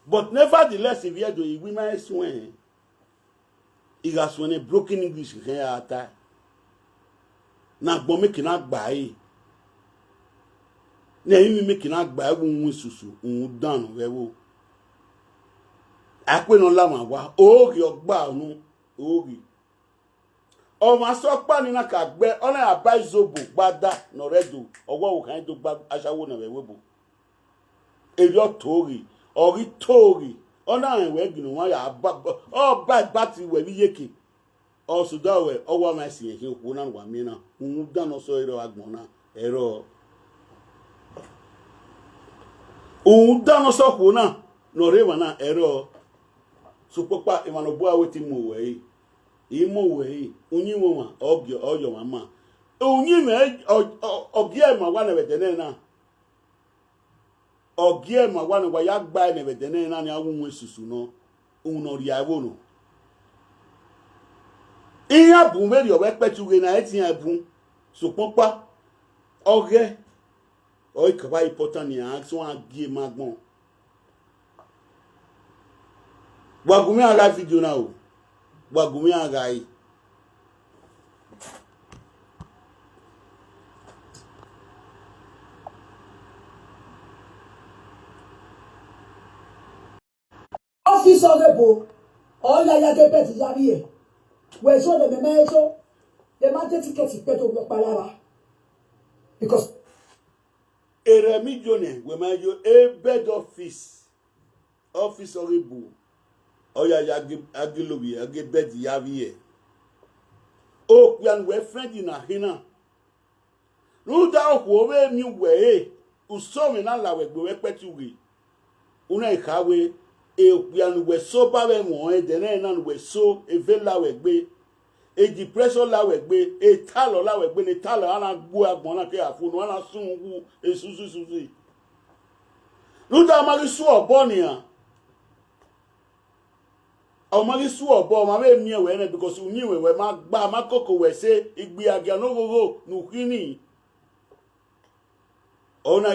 But nevertheless, ivbi Ẹdo, I wẹ ima i suẹn. I gha suẹn ne broken English khẹ ra ta. Ne agbọn mẹ ke na gba ẹre. Ne ẹrinmwi mẹ ke na gba ẹre, uhunmwu esusu, uhunmwu dan nọ vbe ẹvbo. A kue ne ọ la mwẹ owa, oghi ọgba unu, oghi. Ọmwa sẹ ọkpa ni na ka gbe, ọ na ya ba izobo gbada ne ọ rre Ẹdo, ọ wa vbe khan do gba ashawo na vbe ẹvbo ebo. Erriọ toghi, ọ ghi toghi, ọ na rẹn wẹ ginna ọmwa ya ba, ọ ba, ba ti wẹ vbe iyeke. Ọ sẹ odaro wẹ, ọ wa mwẹ ẹse ẹre hin okhuo na ne uwa miẹn na, uhunmwu dan ne ọ sẹ ọre rrọọ agbọn na, ẹrọ. Uhunmwu dan ne ọ sẹ okhuo na ne ọ rre emwa na, ẹrọ. Sokpokpa emwa ne ọ bua wẹ te mu owẹ ẹre, I mu owẹ ẹre, uyinmwẹ ọmwa, ọ gie, ọ yọ ọmwa ma. Uyinmwẹ ọ, ọ, ọ gie ma wa ne ẹvbo ẹdẹ nẹ na. Ọ gie ma wa ne wa ya gba ẹre ne ẹvbo ẹdẹ nẹ na, ne a wu uwẹ esusu nọ, uhunmwu ne ọ rhia ẹvbo nọ. Iran bun vberriọ vbe ẹkpẹti ughe na, ẹ tian bun. Sokpokpa, ọghẹ, ọ i ka vbe important nian, a sẹ a gie ma agbọn. Wa gu mwẹ a gha video na o, wa gu mwẹ a gha ẹre. Ọfisa ọghe ebo, ọ ya ya de bed ya vbiẹ. Wẹ zo ne mẹ ma zo, de ma de tikẹti kpẹdẹ ovbi ọkpa ra ra. Because Erha mi yo nẹ wẹ ma yo e bed office, office ọghe ebo, ọ ya ya gie lovbiẹ, a gie bed ya vbiẹ. Okpia ne uwẹ friend na khin na, rhunmwuda okhuo vbe miẹn uwẹ ẹre, usọ mwẹ na la wẹ gbe vbe ẹkpẹti ughe. Una i kha wẹ, okpia ne uwẹ so ba vbe ẹmwẹ ọnrẹn, ẹdẹ nẹ na ne uwẹ so, eve la wẹ gbe, depression la wẹ gbe, etalọ la wẹ gbe, ne etalọ a na gbe agbọn na ke a fo, ne a na sun wu esusu esusu. Rhunmwuda ọ ma ghi su obọ nian, ọ ma ghi su obọ, ọ ma vbe miẹn wẹ nẹ, because uyinmwẹ wẹ ma gba, ma koko wẹ ẹse, igbiagia ne oghogho ne u khin ni. Ọna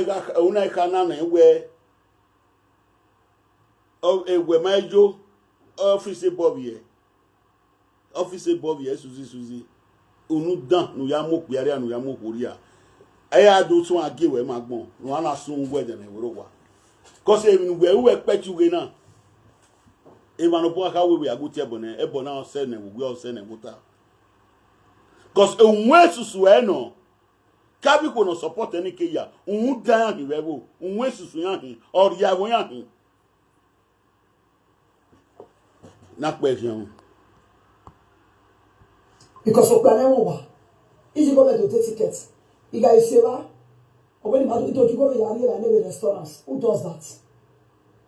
i kha na nẹ wẹ, wẹ ma yo, ọfisa ebọ vbiẹ, ọfisa ebọ vbiẹ suzi suzi, unu dan ne u ya mu okpia rria, ne u ya mu okhuo rria, ẹ i ra do suẹn a gie wẹ ma agbọn ne uwa na sun uwẹ ẹdẹ ne ẹvbo rre owa. Cos emwi ne uwẹ ru ẹkpẹti ughe na, emwa ne ọ bọ kha wẹ wẹ a gu tie ẹbọ nẹ, ẹbọ na ọ sẹ ne ẹvbo wẹ, ọ sẹ ne ẹvbo ta. Cos uwẹ esusu ẹ nọ, ke avbe ikhuo ne ọ support ẹre ni ke ya, uhunmwu dan iran hin vbe ẹvbo, uhunmwu esusu iran hin, ọ rhia ẹvbo iran hin. Ne a kpẹ khian. Because okpia ne ẹmwẹ owa, iye government do take ticket, I gha ise evba, ọ wẹ ne ima do gi government ya rrie evba ne vbe restaurant, who does that?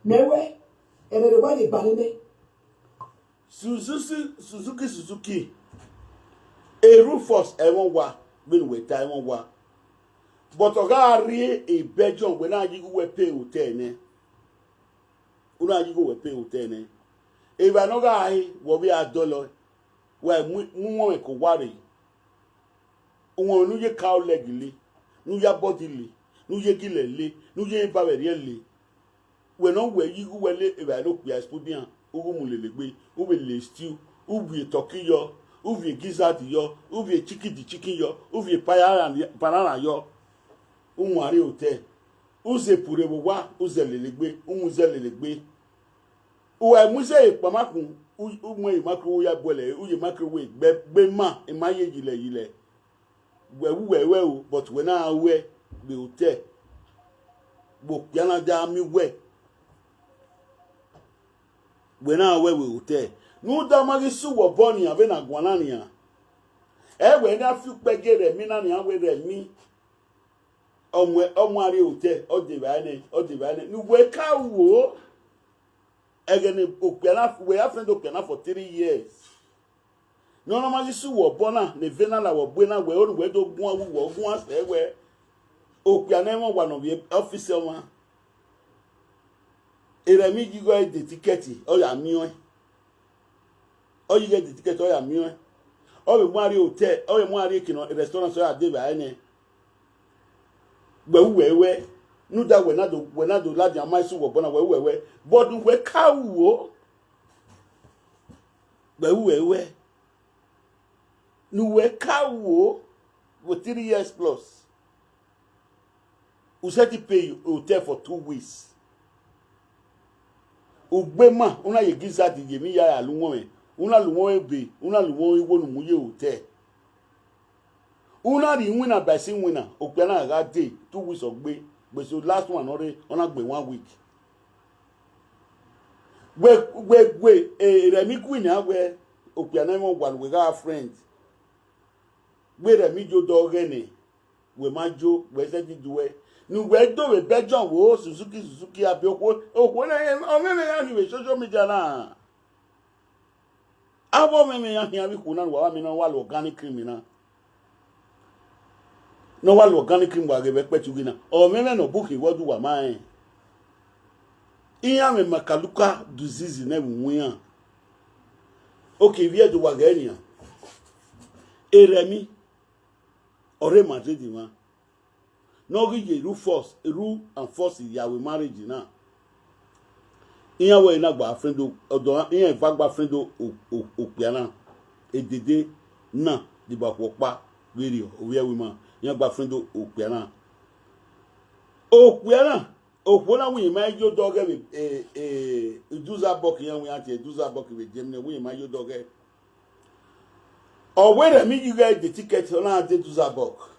Mẹ wẹ, ẹmwẹ ne wa ye gba ne mẹ. Suzuki, Suzuki, Suzuki. E Rufus ẹmwẹ owa, vbene uwẹ ta ẹmwẹ owa. But ọ gha rrie e Belgium, wẹ na yi ghe uwẹ pay hotel nẹ. U na yi ghe uwẹ pay hotel nẹ. Evba ne ọ gha re, wẹ ọ vbe a dọlọ, wa mu mu uwọnmwẹ ke owa rre. Uwọnmwẹ ne u ye cow leg le, ne u ye body le, ne u ye gilẹ le, ne u ye eba vbe ẹriẹ le. Wẹ ne ọ wẹ yi ghe uwẹ le evbare ne okpia estudian, u ghi mu lele egbe, u vbe le stew, u viẹ turkey yọ, u viẹ gizzard yọ, u viẹ chicken the chicken yọ, u viẹ banana yọ, u mu arrie hotel, u zẹ pure vbe owa, u zẹ lele egbe, u mu zẹ lele egbe. Uwa mu ize ye kpama kun, u mu microwave ya buẹlẹ, u ye microwave gbe ma, ima ye yilẹ yilẹ. Wẹ wu wẹ ruẹ o, but wẹ na ruẹ vbe hotel, vbe okpia na da miẹn uwẹ, wẹ na ruẹ vbe hotel. Rhunmwuda ọ ma ghi sẹ uwẹ obọ nian vbene a guan na nian. Ẹ wẹ ne a fi ukpẹ gie Rẹmi na nian, wẹ Rẹmi, ọ mu arrie hotel, ọ de evbare nẹ, ọ de evbare nẹ, ne uwẹ ka ru o. Ẹghẹ ne okpia na, wẹ ya friend okpia na for three years. Ne ọ ma ghi sẹ uwẹ obọ na, ne eve na la vbe ọgbe na, wẹ ro ne uwẹ do guan vbe uwẹ, ọ guan sẹ wẹ, okpia ne ẹmwẹ owa ne ọ vbe office ọmwa. Erha emwi yi igho ẹre de tikẹti, ọ ya miẹn ọẹn. Ọ yi igho ẹre de tikẹti, ọ ya miẹn ọẹn. Ọ vbe mu arrie hotel, ọ vbe mu arrie eke nọ restaurant, ọ ya de evbare nẹ. Wẹ wu wẹ ruẹ, rhunmwuda wẹ na do, wẹ na do ladian ma sẹ uwẹ obọ na, wẹ wu wẹ ruẹ. But ne uwẹ ka ru o, wẹ wu wẹ ruẹ. Ne uwẹ ka ru o for three years plus. U sẹtin pay hotel for two weeks. Ugbe ma, u na ye gizzard ye emwi ya ya la uwọnmwẹ, u na la uwọnmwẹ ebe, u na la uwọnmwẹ igho ne u mu ye hotel. U na rhie iwinna ba ẹse iwinna, okpia na gha dee, two weeks ọ gbe, Kpesi last one nọ rre, ọ na gbe one week. Wẹ, wẹ, wẹ, eh, Rẹmi Queen a wẹ, okpia na mwẹ wa ne uwẹ gha friend. Wẹ Rẹmi yo dọ ghẹ nẹ, wẹ ma yo, wẹ sẹtin duẹ. Ne uwẹ do vbe Belgium wo Suzuki, Suzuki abi okhuo, okhuo na, ọmwẹmwẹ ya khin vbe social media na. Avbe ọmwẹmwẹ ya khian vbe ikhuo na ne uwa wa miẹn ne ọ wa lo organic cream na. Ne ọ wa lo organic cream wa ghe vbe ẹkpẹti ughe na. Ọmwẹmwẹ ne ọ bu khin vbe ọdọ uwa ma rẹn. Iran mwẹ makaluka disease nẹ vbe uwu iran. Oke, ivbi Ẹdo wa ghẹ nian. Erẹmi, ọ rre Madrid mwa. Ne ọ ghi ye Rufus, Ru and Foxy ya vbe marriage na. Iran wẹ na gba friend o, ọdọ iran eva gba friend o, o, o, okpia na. Edede na, deba okhuo ọkpa vberriọ, ovbi ẹvbo ima, iran gba friend o, okpia na. Okpia na, okhuo na wẹ iran ma yo dọ ghẹ vbe, eh, eh, Duzabọk, iran wẹ iran tie Duzabọk vbe Germany, wẹ iran ma yo dọ ghẹ. Ọ wẹ Rẹmi yi ghẹ de ticket, ọ na de Duzabọk.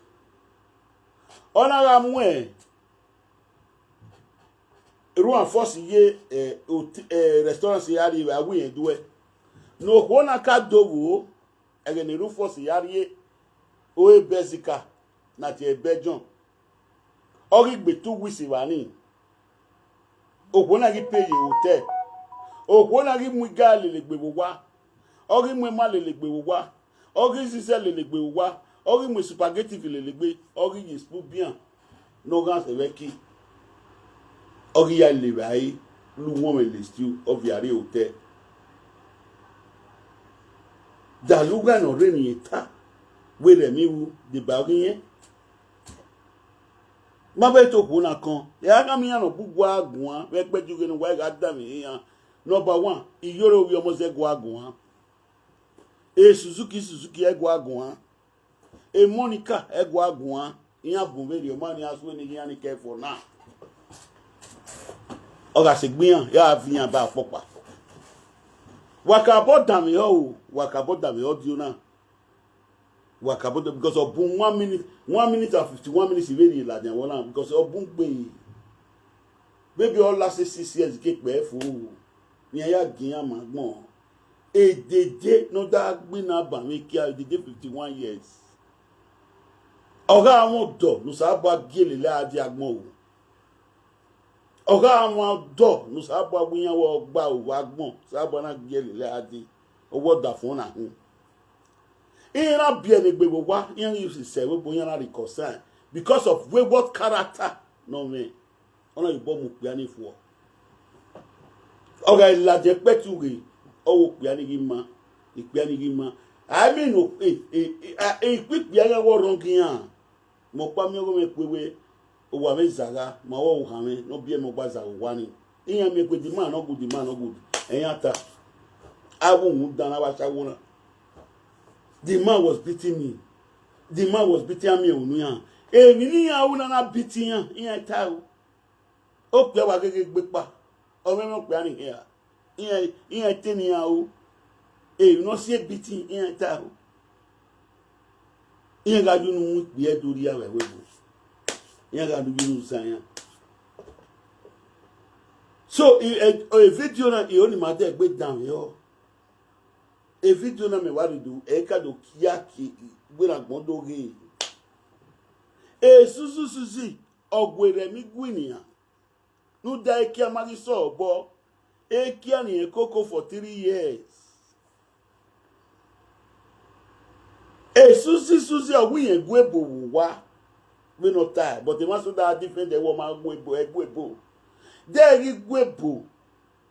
Ọ na gha muẹn Ru and Foxy ye, eh, hot-, eh, restaurant ya rrie vbe a wẹ irẹn duẹ. Ne okhuo na ka do vbo, ẹghẹ ne Ru Foxy ya rrie ore Belgica, na tie Belgium. Ọ ghi gbe two weeks evba ni, okhuo na ghi pay ye hotel. Okhuo na ghi mu iga lele egbe vbe owa, ọ ghi mu ema lele egbe vbe owa, ọ ghi zizẹ lele egbe vbe owa, ọ ghi mu spaghetti fi lele egbe, ọ ghi ye spoon bian ne ọ gha sẹ vbe ẹki. Ọ ghi ya lele evbare, lu wọnmwẹ le stew, ọ via rrie hotel. Dalugha ne ọ rre ne irẹn ta, wẹ Rẹmi ru, deba ọ ghi yẹn. Ma vbe to okhuo na kọn, ẹ gha khama iran ne ọ bu uwa guan vbe ẹkpẹti ughe ne uwa gha danmwehọ iran. Number one, Iyore ovbi ọmọ zẹ gua guan. E Suzuki, Suzuki ẹ gua guan. E Monica ẹ gua guan. Iran bun vberriọ, ma ne iran sue ne iran ni kẹ for now. Ọ gha sẹ egbe iran, ya viọ iran ba ọkpọkpa. Wa ka bọ danmwehọ o, wa ka bọ danmwehọ dio na. Wa ka bọ danmwehọ, because ọ bun one minute, one minute and fifty-one minutes vberriọ ladian vbọ na, because ọ bun gbe. Maybe ọ last six years ke kpẹ fo, ne iran ya gie iran ma agbọn. Edede ne ọ da gbe na ban vbe kia, edede fifty-one years. Ọ gha mwẹ ọdọ ne Osanobua gie lele a die agbọn o. Ọ gha mwẹ ọdọ ne Osanobua wẹ iran wẹ ọ gba ru vbe agbọn, Osanobua na gie lele a die, ọ wẹ ọdafọn na hin. Iran na biẹ ne egbe vbe owa, iran ghi sẹ vbe obọ, iran na reconcile because of wayward character ne ọ mwẹ. Ọ na ye obọ mu okpia ni fua. Ọ gha ladian ẹkpẹti ughe, ọ wẹ okpia ni ghi ma, ikpia ni ghi ma. I mean, o, e, e, e, a, e, ikpikpia iran wẹ ọ rhọngian. Mẹ ọkpa miẹn ọghe mwẹ kue wẹ, owa mwẹ zagha, ma vbe ọvbokhan mwẹ ne ọ biẹ mẹ ọgba zagha owa ni. Iran miẹn kue, the man no good, the man no good. Ẹ iran ta. A vbe uhunmwu dan na vbe ashawo na. The man was beating me. The man was beating me unu iran. Emwi ne iran ru na na beat iran, iran ta ru. Okpia wa gheghe gbe kpa, ọ mwẹ mwẹ okpia ni hia. Iran, iran te ne iran ru. Emwi ne ọ si beating, iran ta ru. Iran gha ye unu mu ikpia do rria vbe ẹvbo ebo. Iran gha ye unu zan iran. So, e, e, e video na, e, oni ma de egbe danmwehọ. E video na mẹ wa rhie do, ẹ ka do kia ke wẹ ne agbọn do ghe. Esusu suzi, ọ gu Rẹmi gu nian. Rhunmwuda ekia ma ghi sẹ obọ, ekia ni rẹn koko for three years. Esusu suzi, ọ wẹ irẹn gu ebo vbe owa, vbene ọ tae, but emwa so da defend ẹre, wẹ ọ ma gu ebo, ẹ gu ebo. De ẹ ghi gu ebo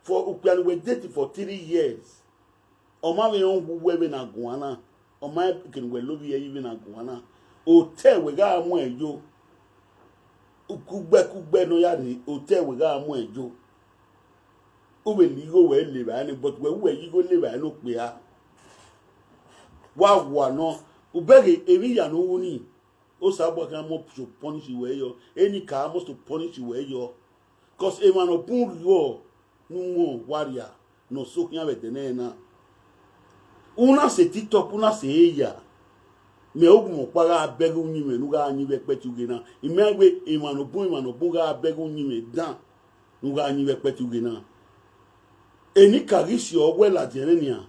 for okpia ne uwẹ date for three years. Ọ ma vbe rẹn uwu uwẹ vbene a guan na, ọ ma rẹn eke ne uwẹ lovbiẹ yi vbene a guan na. Otẹ wẹ gha muẹn yo, kugbẹkugbẹ ne ọ ya rre, otẹ wẹ gha muẹn yo. U vbe la igho wẹ le evbare nẹ, but wẹ, uwẹ ya igho le evbare ne okpia. Wa wa nọ, u bẹghe emwi iya ne u ru ni, Osanobua khian must to punish wẹ yọ, enikaro must to punish wẹ yọ. Cause emwa ne ọ bun rriọ ne u wọn wa ria, ne ọ so khian vbe ẹdẹ nẹ na. U na sẹ TikTok, u na sẹ eya. Mẹ ogunmwẹ ọkpa gha bẹghe uyinmwẹ ne u gha yin vbe ẹkpẹti ughe na. I ma wẹ emwa ne ọ bun emwa ne ọ bun gha bẹghe uyinmwẹ dan ne u gha yin vbe ẹkpẹti ughe na. Eni ka ghi si ọ wẹ ladian ẹre nian,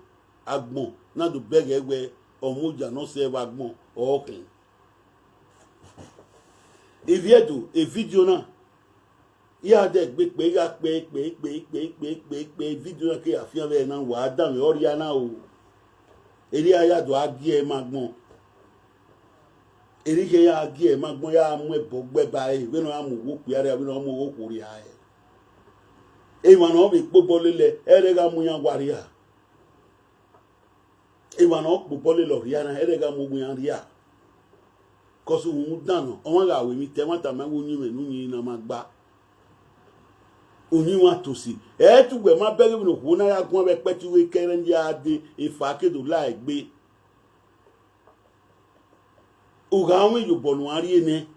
agbọn na do bẹghe wẹ ọ mu oya ne ọ sẹ vbe agbọn ọ khin. Iviedo, e vidio na, iran dẹ gbe kpe, iran kpe kpe kpe kpe kpe kpe kpe, vidio na ke ya fian vbe na, wa danmwehọ rhia na o. Erriọ a ya do a gie ẹre ma agbọn. Erriọ ya gie ẹre ma agbọn, ya mu ẹbọ gbe ba ẹre, vbene ọ ya mu owa okpia rria, vbene ọ mu owa okhuo rria ẹre. Emwa ne ọ vbe kpe obọ lele, ẹre gha mu iran wa rria. Emwa ne ọ kpe obọ lele ọ rria na, ẹre gha mu owa iran rria. Cos uhunmwu dan nọ, ọmwa gha ru emwi te ẹmwata ma wẹ uyinmwẹ ne uyinmwẹ na ma gba. Uyinmwẹ a tosi. Ẹ i te uwẹ ma bẹghe vbene okhuo na ya guan vbe ẹkpẹti ughe kẹrẹ, ya dee, efa ke do la egbe. U gha mwẹ iyobọ ne uan rhie nẹ,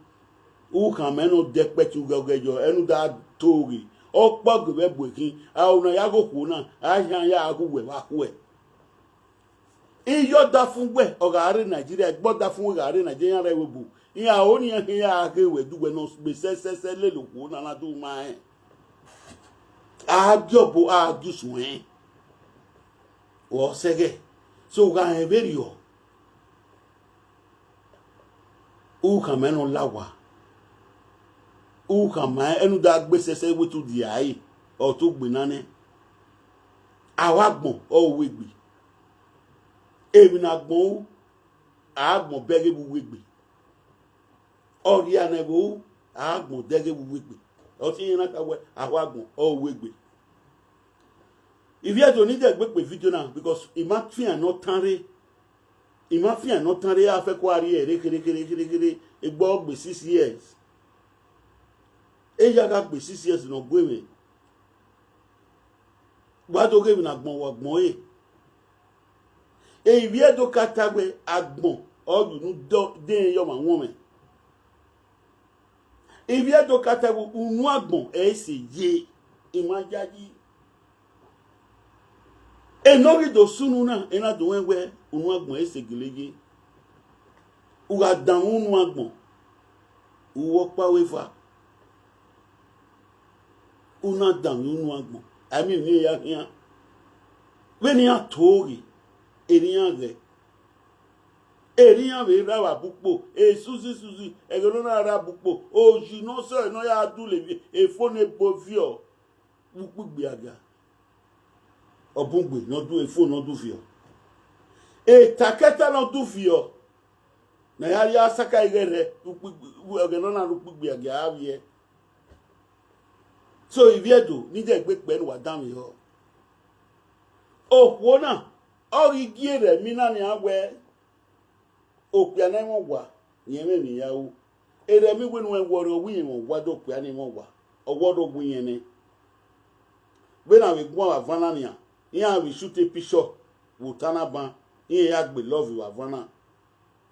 u khama ẹn ne ọ dẹ ẹkpẹti ughe ọghẹyọ, ẹn u da to ghe. Ọkpa ọ gu vbe ẹbu ẹre khin, aro ne a ya ghe okhuo na, a khian ya ghe uwẹ vbe akhuẹ. Iye ọdafẹn uwẹ ọ gha rre Nigeria, egbe ọdafẹn uwẹ gha rre Nigeria, iran rre ẹvbo bu, iran aro ne iran khian ya ghe wẹ, du wẹ ne ọ gbe sẹsẹsẹ lele okhuo na na do ma rẹn. A gie ọbo, a gie usuẹn, ọ sẹghẹ. So, u gha rẹn vberriọ, u khama ẹn ne ọ la owa, u khama ẹn ne u da gbe sẹsẹ, wẹ te u dia ẹre, ọ te u gbe na nẹ. Aro agbọn ọre uwegbe. Emwi ne agbọn ru, aro agbọn bẹghe vbe uwegbe. Ọ rhia ne ẹvbo ru, aro agbọn dẹghe vbe uwegbe. Ọ te iran na kha wẹ aro agbọn ọre uwegbe. Iviedo, ne I dẹ gbe kpe vidio na, because I ma fian ne ọ tan rre. I ma fian ne ọ tan rre, a fẹko a rhie ẹre khere khere khere khere, egbe ọ gbe six years. Eya gha gbe six years ne ọ gu mwẹ. Wa do ghe emwi ne agbọn wa gbọn ẹre. Iviedo ka ta wẹ agbọn ọ ye unu dọ-, dẹn ye ọmwa wọn mwẹ. Iviedo ka ta wẹ unu agbọn ẹ i sẹ ye, I ma yayi. Enọ ghi do sunu na, ena do rẹn wẹ unu agbọn ẹ i sẹ gele ye. U gha danmwẹ unu agbọn, u ru ọkpa ru eva. U na danmwẹ unu agbọn, a miẹn emwi ne iran ya khian. Vbene iran to ghe, erriọ iran ghẹ. Erriọ iran vbe rra vbe abukpo, esuzi suzi, ẹghẹ ne ọ na rre abukpo, oyi ne ọ sẹ ne ọ ya dule vbe efo ne ebo viọ vbe ukpigbi agia. Ọ bun gbe ne ọ du efo ne ọ du viọ. Etakẹta ne ọ du viọ, ne a ya rhie asaka ighẹ rhẹ, ukpigbi, ẹghẹ ne ọ na rre ukpigbi agia a vbiẹ. So, Iviedo, ne I dẹ gbe kpẹ ne uwa danmwehọ. Okhuo na, ọ ghi gie Erẹmi na nian wẹẹ, okpia ne ẹ i mwẹ owa, rẹn mwẹ emwi ya ru. Erẹmi wẹ ne uwẹ wọrre, ọ wẹ irẹn mwẹ owa, do okpia ne ẹ i mwẹ owa, ọ wẹ ọ do gu irẹn nẹ. Vbene a vbe guan vbe avan na nian, iran vbe shoot picture vbe ota na ban, irẹn ya gbe love vbe avan na.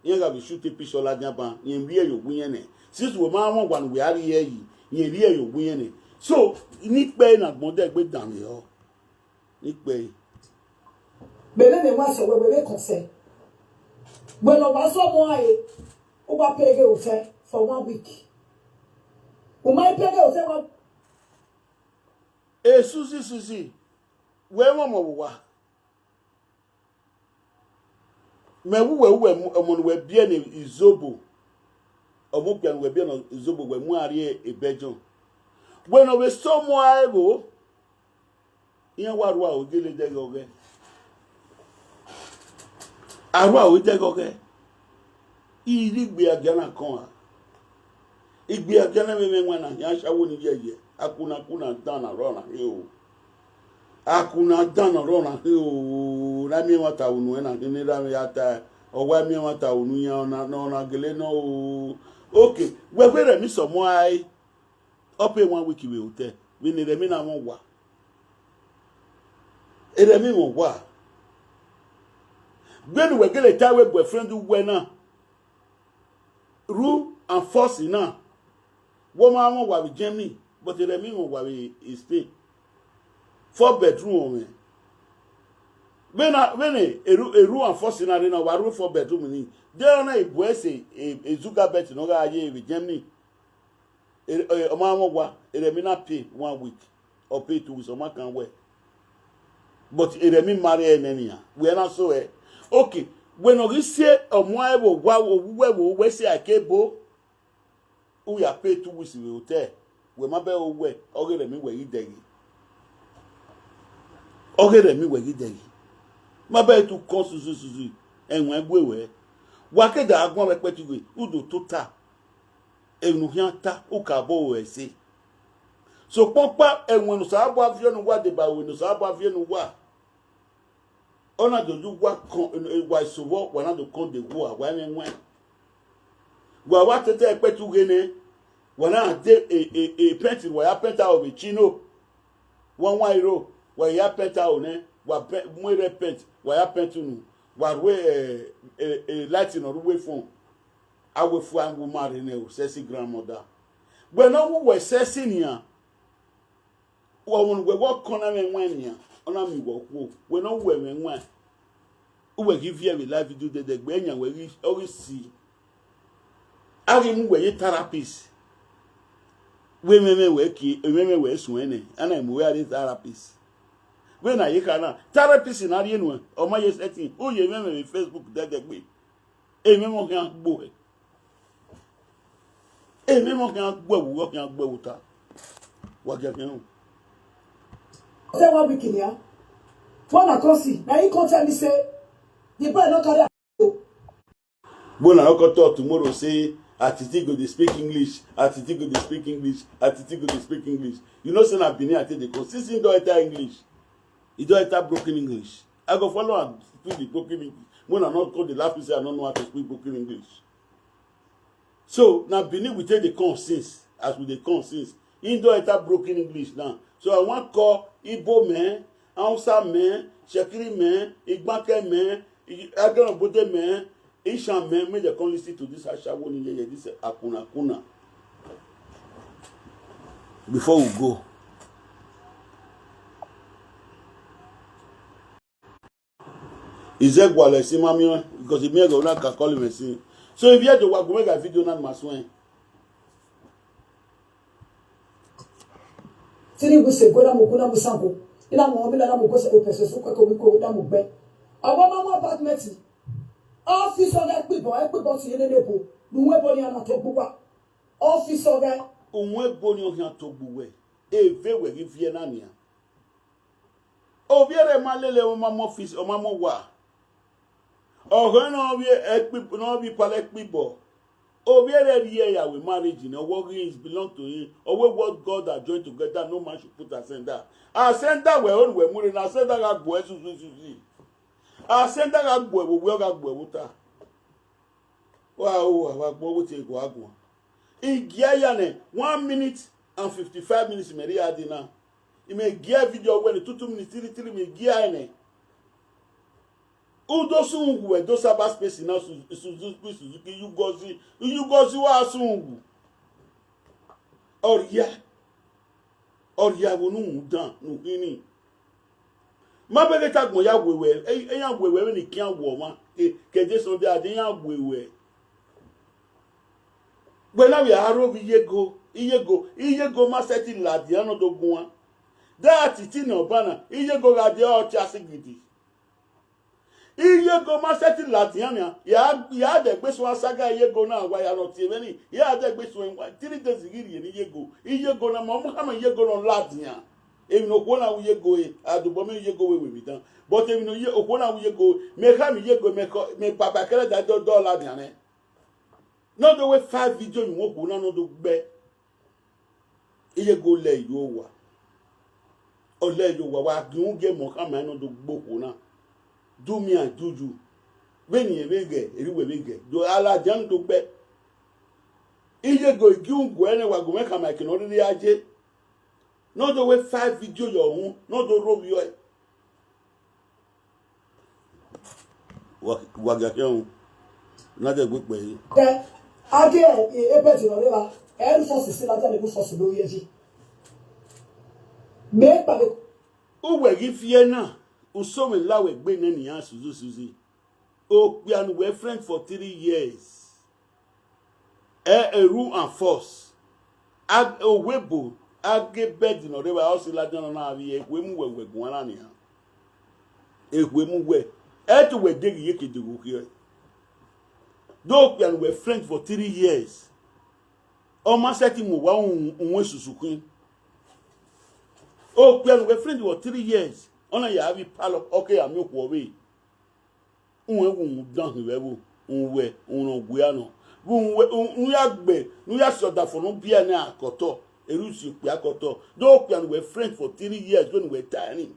Iran gha vbe shoot picture ladian ban, rẹn vbiẹ ye owa irẹn nẹ. Since wẹ ma mwẹ owa ne uwẹ a rhie yi, rẹn vbiẹ ye owa irẹn nẹ. So, ne ikpẹre ne agbọn dẹ gbe danmwehọ. Ne ikpẹre. Mẹ vbe mẹ wa sẹ wẹ, wẹ vbe kọsẹ. Wẹ ne ọ wa sẹ ọmọ rae, u wa pay ghe hotel for one week. U ma pay ghe hotel wa. Esuzi suzi, wẹ mwẹ ọmọ vbe owa. Mẹ vbe uwẹ, uwẹ mu, ọmọ ne uwẹ biẹ ne Izobo, ọmọ okpia ne uwẹ biẹ ne Izobo, wẹ mu a rrie Ebẹjọn. Wẹ ne ọ vbe sẹ ọmọ rae vbo, iran wa rua aro gele dẹghe ọghẹ. A rua aro dẹghe ọghẹ. I rhie igbe agia na kọn a. Igbe agia na vbe mwẹ wan na hian ashawo ni yẹyẹ. Akuna kuna dan na rrọọ na he o. Akuna dan na rrọọ na he o. Na miẹn ẹmwata unu ẹna khin ne erha mwẹ ya ta, ọ wa miẹn ẹmwata unu yan ọna, ne ọna gele nọ o. Okay, wẹ vbe Erẹmi sẹ ọmọ rae. Ọ pay one week vbe hotel, vbene Erẹmi na mwẹ owa. Erẹmi mwẹ owa. Vbene uwẹ gele ta wẹ boyfriend uwẹ na, ru and force na, wẹ ọ ma mwẹ owa vbe Germany, but Erẹmi mwẹ owa vbe Spain. Four bedroom ọ mwẹ. Vbene, vbene eru, eru and four scenario na, wa ru four bedroom ni. De ọna ibu ẹse, e, e Zuckerberg ne ọ gha ye vbe Germany. E, e, ọ ma mwẹ owa, erha emwi na pay one week, ọ pay two weeks, ọ ma kan wẹ. But erha emwi ma rre nẹ nian, wẹ na so ẹ. Okay, wẹ ne ọ ghi sie ọmwa ẹvbo owa, owẹ ẹvbo, wẹ si a ke bo. U ya pay two weeks vbe hotel, wẹ ma bẹghe owẹ, ọ ghe erha emwi wẹ ghi dẹghe. Ọ ghe erha emwi wẹ ghi dẹghe. Ma bẹghe tu kọn suzu suzu, ẹwaẹn gue wẹ. Wa ke da guan vbe ẹkpẹti ghe, u do tota. Emwi ne u khian ta, u ka bọ ẹse. Sokpan ọkpa, ẹwaẹn ne Osanobua viọ ne uwa deba, ẹwaẹn ne Osanobua viọ ne uwa. Ọ na do ye uwa kọn, wa eso vbọ, wa na do kọn de wua, wa mwẹ ẹwaẹn. Wa wa tete ẹkpẹti ughe nẹ, wa na de e, e, e pẹnti ne wa ya pẹnti aro vbe chino. Wa wan iro, wa ya pẹnti aro nẹ, wa pẹ-, mu erha pẹnti, wa ya pẹnti unu, wa rhie, e, e, e, light ne ọ rre uwu efọn. A wẹ fua, wẹ ma rhe nẹ o, sexy grandmother. Wẹ ne ọ wu wẹ sexy nian. Ọmọ ne uwẹ wẹ ọ kọn na mwẹ ẹwaẹn nian, ọ na miẹn uwẹ okhuo, wẹ ne ọ wu ẹmwẹ ẹwaẹn, uwẹ ghi viẹ vbe live video dẹdẹ gbe, ẹyan wẹ ghi, ọ ghi si. A ghi mu uwẹ ye therapist, wẹ emwẹmwẹ wẹ kie, emwẹmwẹ wẹ suẹn nẹ, a na mu uwẹ gha rrie therapist. Vbene a ye kha na, therapist na rhie nuẹn, ọ ma ye setting, u ye emwẹmwẹ vbe Facebook dẹdẹ gbe. Emwẹmwẹ ọ khian gbe uwẹ. Emwẹmwẹ ọ khian gbe uwẹ, ọ khian gbe uwẹ ota. Wa gia khian ru. Say one week nian. When I come see, na he come tell me say the boy no carry am go. When I no come talk tomorrow say, Atiti go dey speak English, Atiti go dey speak English, Atiti go dey speak English. You know say na Benin I take dey come. Since he don enter English, he don enter broken English. I go follow am speak the broken English. When I no come dey laugh, say I no know how to speak broken English. So na Benin we take dey come since, as we dey come since. He don enter broken English now. So I wan call Igbo men, Hausa men, Shekiri men, Igbanke men, I-, Aganobode men, Ishan men, make dem come listen to this ashawo ni yeye, this akuna kuna. Before we go. Izẹ gualọ ẹse ma miẹn, because I miẹn ẹghẹ na ka call him ẹse. So if you do wa gu mwẹ gha video na ma suẹn. Three weeks ago, na mu gu na mu sango. Ina mu omi na mu go se pese su kwe ko mi ko na mu gbe. Awa ma mu apartment. Office ọghe ẹkpibọ, ẹkpibọ ti yene nebo. Nu wẹ bọ ni a na to gbuwa. Office ọghe. Uwẹ bọ ni ọ khian to gbuwẹ. Eve wẹ ghi viẹ na nian. Ovbi ẹre ma lele, ọ ma mu office, ọ ma mu owa. Ọghẹ ne ọ vbe ẹkpi-, ne ọ vbe ipara ẹkpibọ. Ovbi ẹre rhie ya vbe marriage nẹ, ọ wẹ ghi is belong to him. Ọ wẹ what God has joined together, no man should put asunder. Asunder wẹ, ọ wẹ mu rre na, asunder gha gbuẹ susu susu. Asunder gha gbuẹ vbe owa, ọ gha gbuẹ vbe ota. Wa o, wa gbọ wo te gua guan. I gia ya nẹ, one minute and fifty-five minutes mẹ rhie a dee na. I mẹ gia video wẹ ne two two minutes, three three, mẹ gia ẹnẹ. U do sunu gu wẹ do cyber space na, Su-, Suzuki, Suzuki, Yugozi, Yugozi wa sunu gu. Ọ rhia. Ọ rhia vbe unu dan ne u khin ni. Ma bẹghe te agbọn ya wẹ wẹ, e, iran wẹ wẹ vbene ikian wọ ọmwa, ke, ke Jesu dia dee, iran wẹ wẹ. Wẹ na vbe a rho vbe iyego, iyego, iyego ma sẹtin ladian ne ọ do guan. De a titi ne ọba na, iyego gha dee ọ cha sigidi. Iyego ma sẹtin ladian nian, ya, ya dẹgbe suẹn asaga iyego na, wa ya nọ tie mwẹ ni, ya dẹgbe suẹn wa, three days ghi rhie ne iyego. Iyego na, ma mu khama iyego ne ọ ladian. Emwi ne okhuo na wu iyego re, a dobọ miẹn iyego vbe wẹ emwi dan. But emwi ne oye-, okhuo na wu iyego, mẹ khama iyego, mẹ kọ, mẹ baba kẹrẹ da dọ, dọ ladian nẹ. Ne ọ do wẹ five video ne okhuo na ne ọ do gbe. Iyego lẹ yo owa. Ọ lẹ yo owa, wa gie ugie mọ khama nọ do gbe okhuo na. Do me and do you. Vbene irẹn vbe ghẹ, erha uwẹ vbe ghẹ. Do a ladian do gbe. Iyego gie uguẹ nẹ, wa gu mwẹ khama eke ne ọ rhirhi a ye. Ne ọ do wẹ five video ye uhunmwu, ne ọ do rhovbiẹ ọe. Wa, wa gia khian ru, na dẹ gbe kpẹre. Kẹ, a gie e, e bed ne ọ rre evba, ẹ ru first si ladian, ne ẹ ru first ne ovbi ẹre. Mẹ kpare. Uwẹ ghi viẹ na, Usomwẹ la wẹ gbe nẹ ne iran suzu suzi. Okpia ne uwẹ friend for three years. Ẹ, ẹ, ru and force. A, owebo, a ghe bed ne ọ rre evba, ọ si ladian nọ na vbiẹ, ekhue mu wẹ, wẹ guan na nian. Ekhue mu wẹ. Ẹ te wẹ deghe iyeke deghe okhiẹ. Do okpia ne uwẹ friend for three years. Ọ ma sẹtin mu owa uhunmwu esusu khin. Okpia ne uwẹ friend for three years. Ọ na ya vbe palọ, ọ ke ya miẹn okhuo ọvbehe. Uwẹ wu dan hin vbe ẹvbo, uwẹ, u nọ wia nọ. Vbe uwẹ, u, u ya gbe, ne u ya si ọdafẹn ne u biẹ ne akọtọ, erha u si okpia akọtọ. Do okpia ne uwẹ friend for three years, vbene uwẹ ta ẹre ni.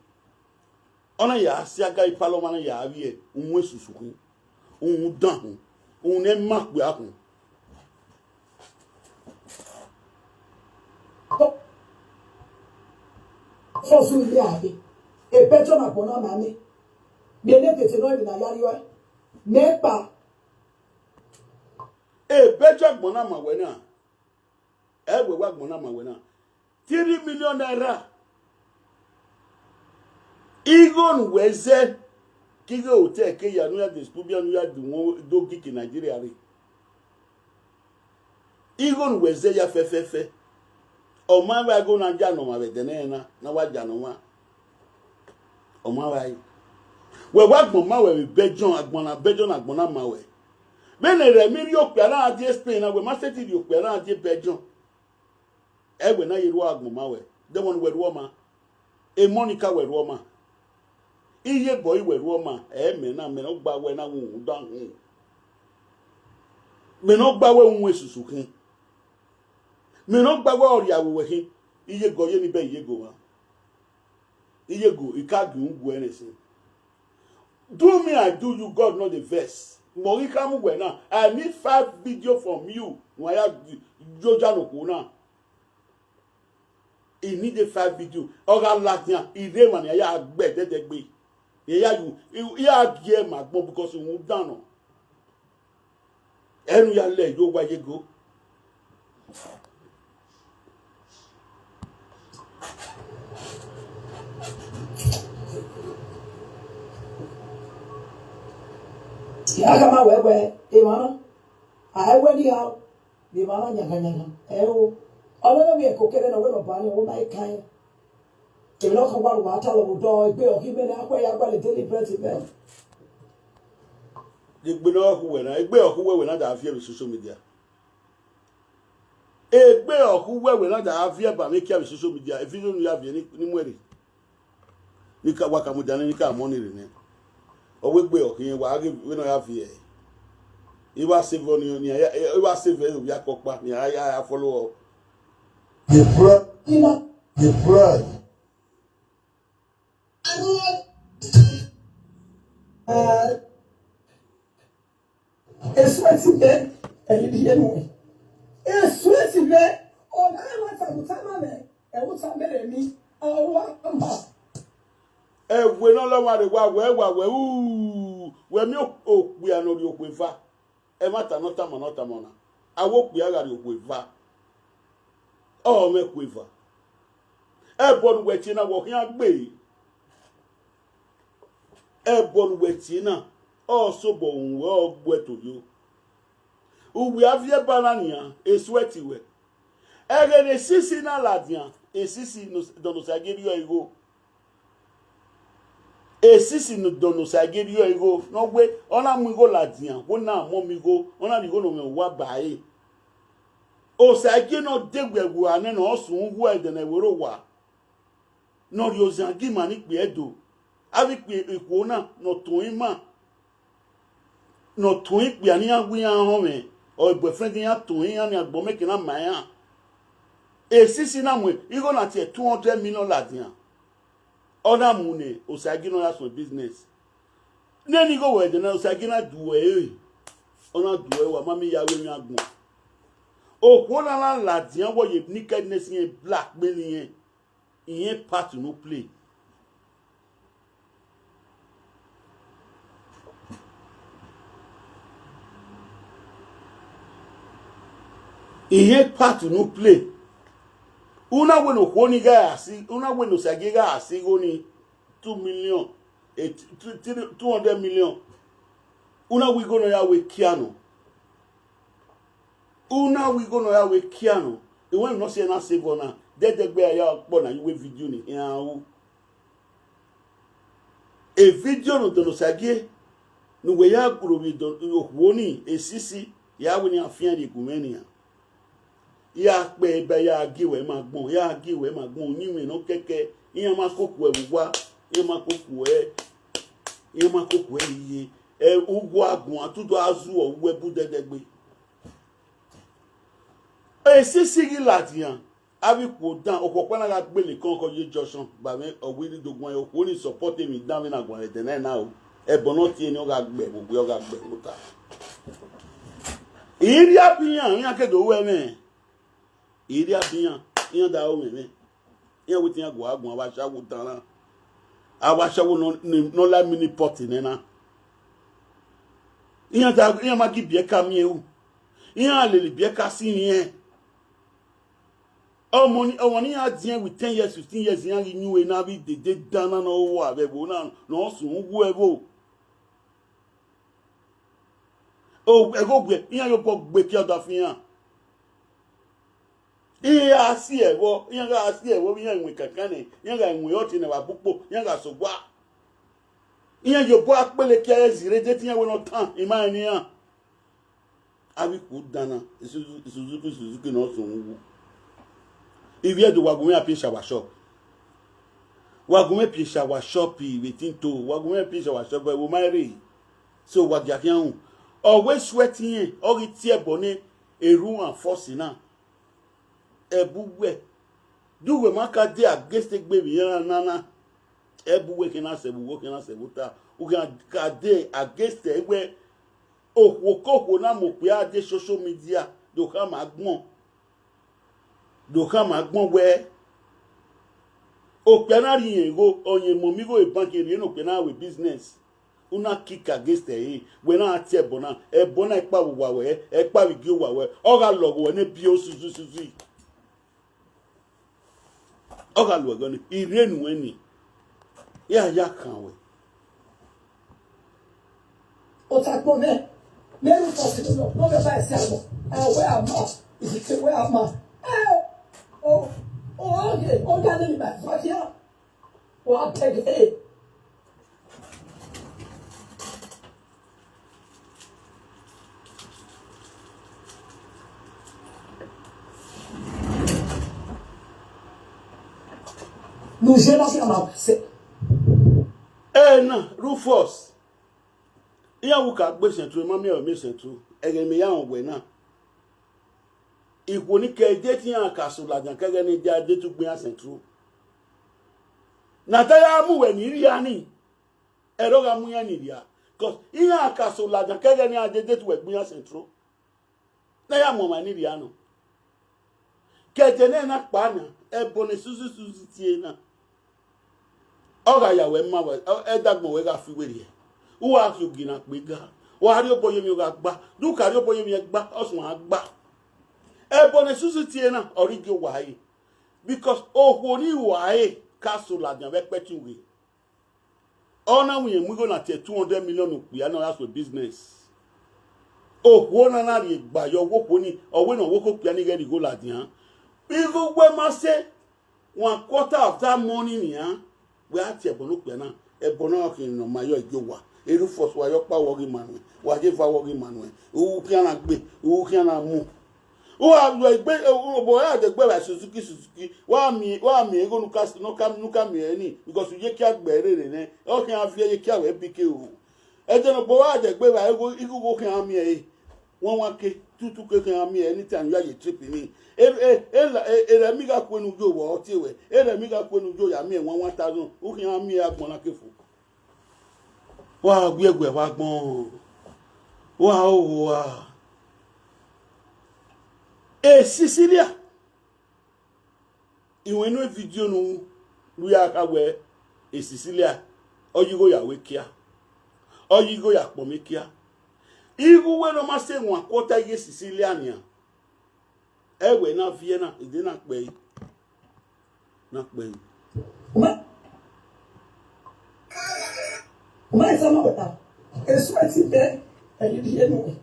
Ọ na ya si aga ipalọ ọmwa na ya vbiẹ, uhunmwu esusu khin, uhunmwu dan hin, uhunmwu ne ma okpia hin. Fọsu ile ave, ebẹjọ na gbọna ma mẹ, mẹ ne tete nọ emwi ne a ya rriọ ẹe, mẹ kpa. Ebẹjọ agbọn na ma wẹ na, ẹ wẹ wa agbọn na ma wẹ na, three million naira. Igho ne uwẹ zẹ, ke igho hotel ke ya ne u ya de studio ne u ya de uhunmwu do gig Nigeria rre. Igho ne uwẹ zẹ ya fẹfẹfẹ. Ọ ma vba igho na ya nọ ọmwa vbe ẹdẹ nẹ na, na wa ya nọ ọmwa. Ọ ma vba ẹe. Wẹ wa agbọn ma wẹ vbe Belgium, agbọn na Belgium na agbọn na ma wẹ. Vbene rẹ mi rhie okpia na die Spain na, wẹ ma sẹtin rhie okpia na die Belgium. Ẹ wẹ na ye rhie agbọn ma wẹ, de ẹmwẹ ne uwẹ rhie ọma. Emonica wẹ rhie ọma. Iyebọ i wẹ rhie ọma, ẹ mẹ na, mẹ ne ọ gba wẹ na wu da hun. Mẹ ne ọ gba wẹ uhunmwu esusu khin. Mẹ ne ọ gba wẹ ọ rhie aro wẹ khin. Iyego ye ni bẹ iyego mwa. Iyego, I ka gie ugu ẹre sin. Do me, I do you, God no dey vex. Mẹ ọ ghi khama uwẹ na, I need five video from you. Wa ya yo oja ne okhuo na. I need a five video. Ọ gha ladian, I rre emwa ne a ya gbe ẹdẹdẹ gbe. I ya yu, I, I ya gie ma agbọn because uhunmwu dan nọ. Ẹnu ya lẹ yo wa ye go. Ya khama wẹ wẹ, emwa na, a i wẹ dia o, vbe emwa na yangan yangan, ẹ o. Ọ nọ vbe ẹko kẹrẹ ne ọ wẹ ne ọ ba ne ọ ma i kan. Emwi ne ọ khan wa ru wa ta lọ vbe odọ, egbe ọ khin mẹ ne a khuẹ ya gualọ deliberate mẹ. Egbe ne ọ khu wẹ na, egbe ọ khu wẹ wẹ na da viẹ vbe social media. Egbe ọ khu wẹ wẹ na da viẹ ba mwẹ kia vbe social media, e video ne u ya viẹ ni, ni mu ẹre. Ni ka wa ka mudia nẹ, ni ka mọ ni rre nẹ. Ọ wẹ egbe ọ khin wa ghe vbene ọ ya viẹ. I wa save ọ ni, ni a ya, I wa save ẹre ovbi akpọkpa, ni a ya, ya follow ọ. The pride. The pride. Esuẹti mẹ, ẹre rhie nuẹn. Esuẹti mẹ, ọ na ma ta vbe ota ma mẹ, ẹ vbe ota mẹ rẹ ni, a wa ma. Ẹwe ne ọ lọ wa rre wa wẹ, wa wẹ, uu, wẹ miẹn okpia ne ọ rhie okhuo eva. Ẹmwata ne ọ tama ne ọ tama ọna. A wẹ okpia gha rhie okhuo eva. Ọ mwẹ okhuo eva. Ẹbọ ne uwẹ tie na, wẹ ọ khian gbe. Ẹbọ ne uwẹ tie na, ọ sobọ uhunmwu wẹ, ọ gbe ẹto yo. Uwẹ a viẹ ba na nian, esuẹti wẹ. Ẹghẹ ne esisi na ladian, esisi nọ, dọnọ Osagie rriọ igho. Esisi ne dọnọ Osagie rriọ igho, ne ọ wẹ, ọ na mu igho ladian, wẹ ọ na mu ọmọ igho, ọ na rhie igho ne ọ mwẹ owa ba ẹre. Osagie ne ọ de wẹ ẹvbo ra nẹ, ne ọ sunu wẹ ẹdẹ ne ẹvbo rre owa. Ne ọ rhie ozian gie ima ni kpia Ẹdo. Avbe ikpia ikhuo na ne ọ tuẹn ima, ne ọ tuẹn ikpia ne iran wẹ iran họn mwẹ, ọ boyfriend iran tuẹn iran ni agbọn mẹ ke na ma iran. Esisi na mu igho na tie two hundred million ladian. Ọ na mu ne Osagie ne ọ ya suẹn business. Nene igho wẹ ẹdẹ na, Osagie na du ẹre. Ọ na du ẹre, wa ma miẹn ya ru emwi agbọn. Okhuo na na ladian wẹ ye nakedness irẹn black kpeni irẹn. Irẹn part ne u play. Irẹn part ne u play. U na wẹ ne okhuo ni gha si, u na wẹ ne Osagie gha si igho ni two million. Two hundred million. U na wẹ igho ne ọ ya wẹ kia nọ. U na wẹ igho ne ọ ya wẹ kia nọ. Iwẹ ne ọ si ẹre na se vbọ na, dẹdẹgbe a ya kpọ na ye uwu vidio ni iran ru. E vidio ne Ọdọnọsagie ne uwẹ ya gbe ovbi okhuo ni esisi, ya wẹ ne iran fian rhie gu mwẹ nian. Ya kpẹ eba, ya gie wẹ ma gbọn, ya gie wẹ ma gbọn, uyinmwẹ ne ọ kẹkẹ, iran ma koko ẹre vbe uwa, iran ma koko ẹre, iran ma koko ẹre iye, ẹ, uwu a guan, tudu a zuọ uwu ẹbu dẹdẹgbe. Esisi ghi ladian, avbe ikhuo dan, okhuo ọkpa na gha gbele ekọnkọn ye junction, ba mwẹ ọ wẹ I rhie do guan, okhuo ni support emwi dan vbe na guan vbe ẹdẹ na na o. Ẹbọ ne ọ tie ni ọ gha gbe vbe ogbe, ọ gha gbe vbe ota. I rhie abi iran, iran ke do ru ẹmwẹ. I rhie abi iran, iran da ru mwẹ ẹmwẹ. Iran wẹ te iran gua guan avbe ashawo dan na. Avbe ashawo nọ, nọ la mini pot nẹ na. Iran da, iran ma gi ibiẹka miẹn ru. Iran lele ibiẹka si irẹn. Ọmọ ni, ọmọ ne iran diẹn with ten years, fifteen years, iran ghi yin ue na vbe dede dan na ne ọ rua vbe ẹvbo na, ne ọ sunu wu ẹvbo. O, ẹghẹ ogiẹ, iran ye obọ gbe ekia ọdafẹn iran. Iran gha si ẹvbo, iran gha si ẹvbo, iran iwẹn kankan nẹ, iran gha iwẹn ọtẹn ne wa bu ukpo, iran gha sẹ owa. Iran ye obọ akpele ekia ẹre zirre, de te iran wẹ ne ọ tan ima rẹn ne iran. Avbe ikhuo dan na, Isuzu-, Suzuki, Suzuki ne ọ sunu wu. Ivbi Ẹdo, wa gu mwẹ pie sha vbe shop. Wa gu mwẹ pie sha vbe shop vbe Tinto, wa gu mwẹ pie sha vbe shop vbe wo ma rre. So wa gia khian ru. Ọ wẹ sweat irẹn, ọ ghi tie ẹbọ ne erhunmwu force na. Ẹbu wẹ, de uwẹ ma ka de against egbe vbe iran na na. Ẹbu wẹ khian na sẹ vbe uwu, khian na sẹ vbe ota. U khian ka de against ẹre wẹ, okhuo ke okhuo na mu okpia de social media, do khama agbọn. Do khama agbọn wẹ, okpia na rhie irẹn igho, ọ rẹn mọmọ igho e bank, rhie ne okpia na ru business. U na kick against ẹre, wẹ na tie ẹbọ na, ẹbọ na i kpa vbe uwa wẹ, ẹ i kpa vbe igie uwa wẹ, ọ gha lọghọ wẹ ne biẹ osuzusuzu. Ọ gha lu ẹghẹ nii, I rre nuẹn nii, I ya ya kan wẹ. Otakpo nẹ, ne ru fọsi nọ, ne ọ vbe ba ẹse agbọn, ẹ wẹ a ma, isike wẹ a ma. Ẹ, o, o, oge, oge a nene ba ẹse ọkhia. Wa tẹgẹ. Ne u ye na fi ama sẹ. Ena, Rufus, iran wu ka gbe Central, ma miẹn ọre miẹn Central, ẹghẹ ne imẹ ya rẹn wẹ na. Ikhuo ni ke de te iran ka so ladian ke ẹghẹ ne idia de tu gbe iran Central. Ne a ta ya mu wẹ ni rhia ni, ẹre ọ gha mu iran ni rhia. Cos iran ka so ladian ke ẹghẹ ne iran de de tu wẹ gbe iran Central. Ne a ya mu ọmwa ni rhia nọ. Ke ẹdẹ nẹ na kpa na, ẹbọ ne Suzusuzu tie na. Ọ gha ya wẹ ma wẹ, ọ, ẹdagbọn wẹ gha fi werriẹ. U wa khian ogie na kpe ga. Wa rhie obọ ye emwi ọ gha gba. De u ka rhie obọ ye emwi ẹgba, ọ suẹn a gba. Ẹbọ ne Suzu tie na, ọ rhie gie owa ẹre. Because okhuo ni wa ẹre ka so ladian vbe ẹkpẹtin ughe. Ọ na winna mu igho na tie two hundred million okpia ne ọ ya so business. Okhuo na na rhie gba ye ọghe okhuo ni, ọ wẹ ne ọvbokhan okpia ni ghẹ rhie igho ladian. Igho uwẹ ma sẹ, one quarter of that money nian, wẹ a tie ẹbọ ne okpia na, ẹbọ na ọ khian ne ọ ma yọ gie owa. Rufus, wa ye ọkpa wẹ ọ ghi ma nuẹn, wa ye eva wẹ ọ ghi ma nuẹn, u khian na gbe, u khian na mu. U gha ru egbe, obọ ra degbe vbe Suzuki, Suzuki, wa miẹn, wa miẹn igho ne u ka, ne u ka, ne u ka miẹn ẹre ni, because u ye kia gbe ẹre rre nẹ, ọ khian viẹ ye kia wẹ B K O. Ẹdẹ ne obọ ra degbe vbe igho, igho khian miẹn ẹre. Wanwan ke, tutu ke khian miẹn anytime ya ye trip ni. E, e, e la, e, erha emwi gha kue ne u yo vbe ọ tie wẹ, erha emwi gha kue ne u yo ya miẹn one, one thousand, u khian miẹn agbọn na ke fo. Wa gu ẹguẹ vbe agbọn, wa hoho a. E Cecilia, iwẹn inu vidio ne u ya kha wẹ, e Cecilia, ọ ye igho ya wẹ kia, ọ ye igho ya kpọnmwẹ kia. Igho uwẹ ne ọ ma sẹ one quarter ye Cecilia nian, ẹ wẹ na viẹ na, ide na kpẹ ẹre, na kpẹ ẹre. Uma esa ma wẹta, esu ẹti vẹ, ẹyẹ rhie nuẹn.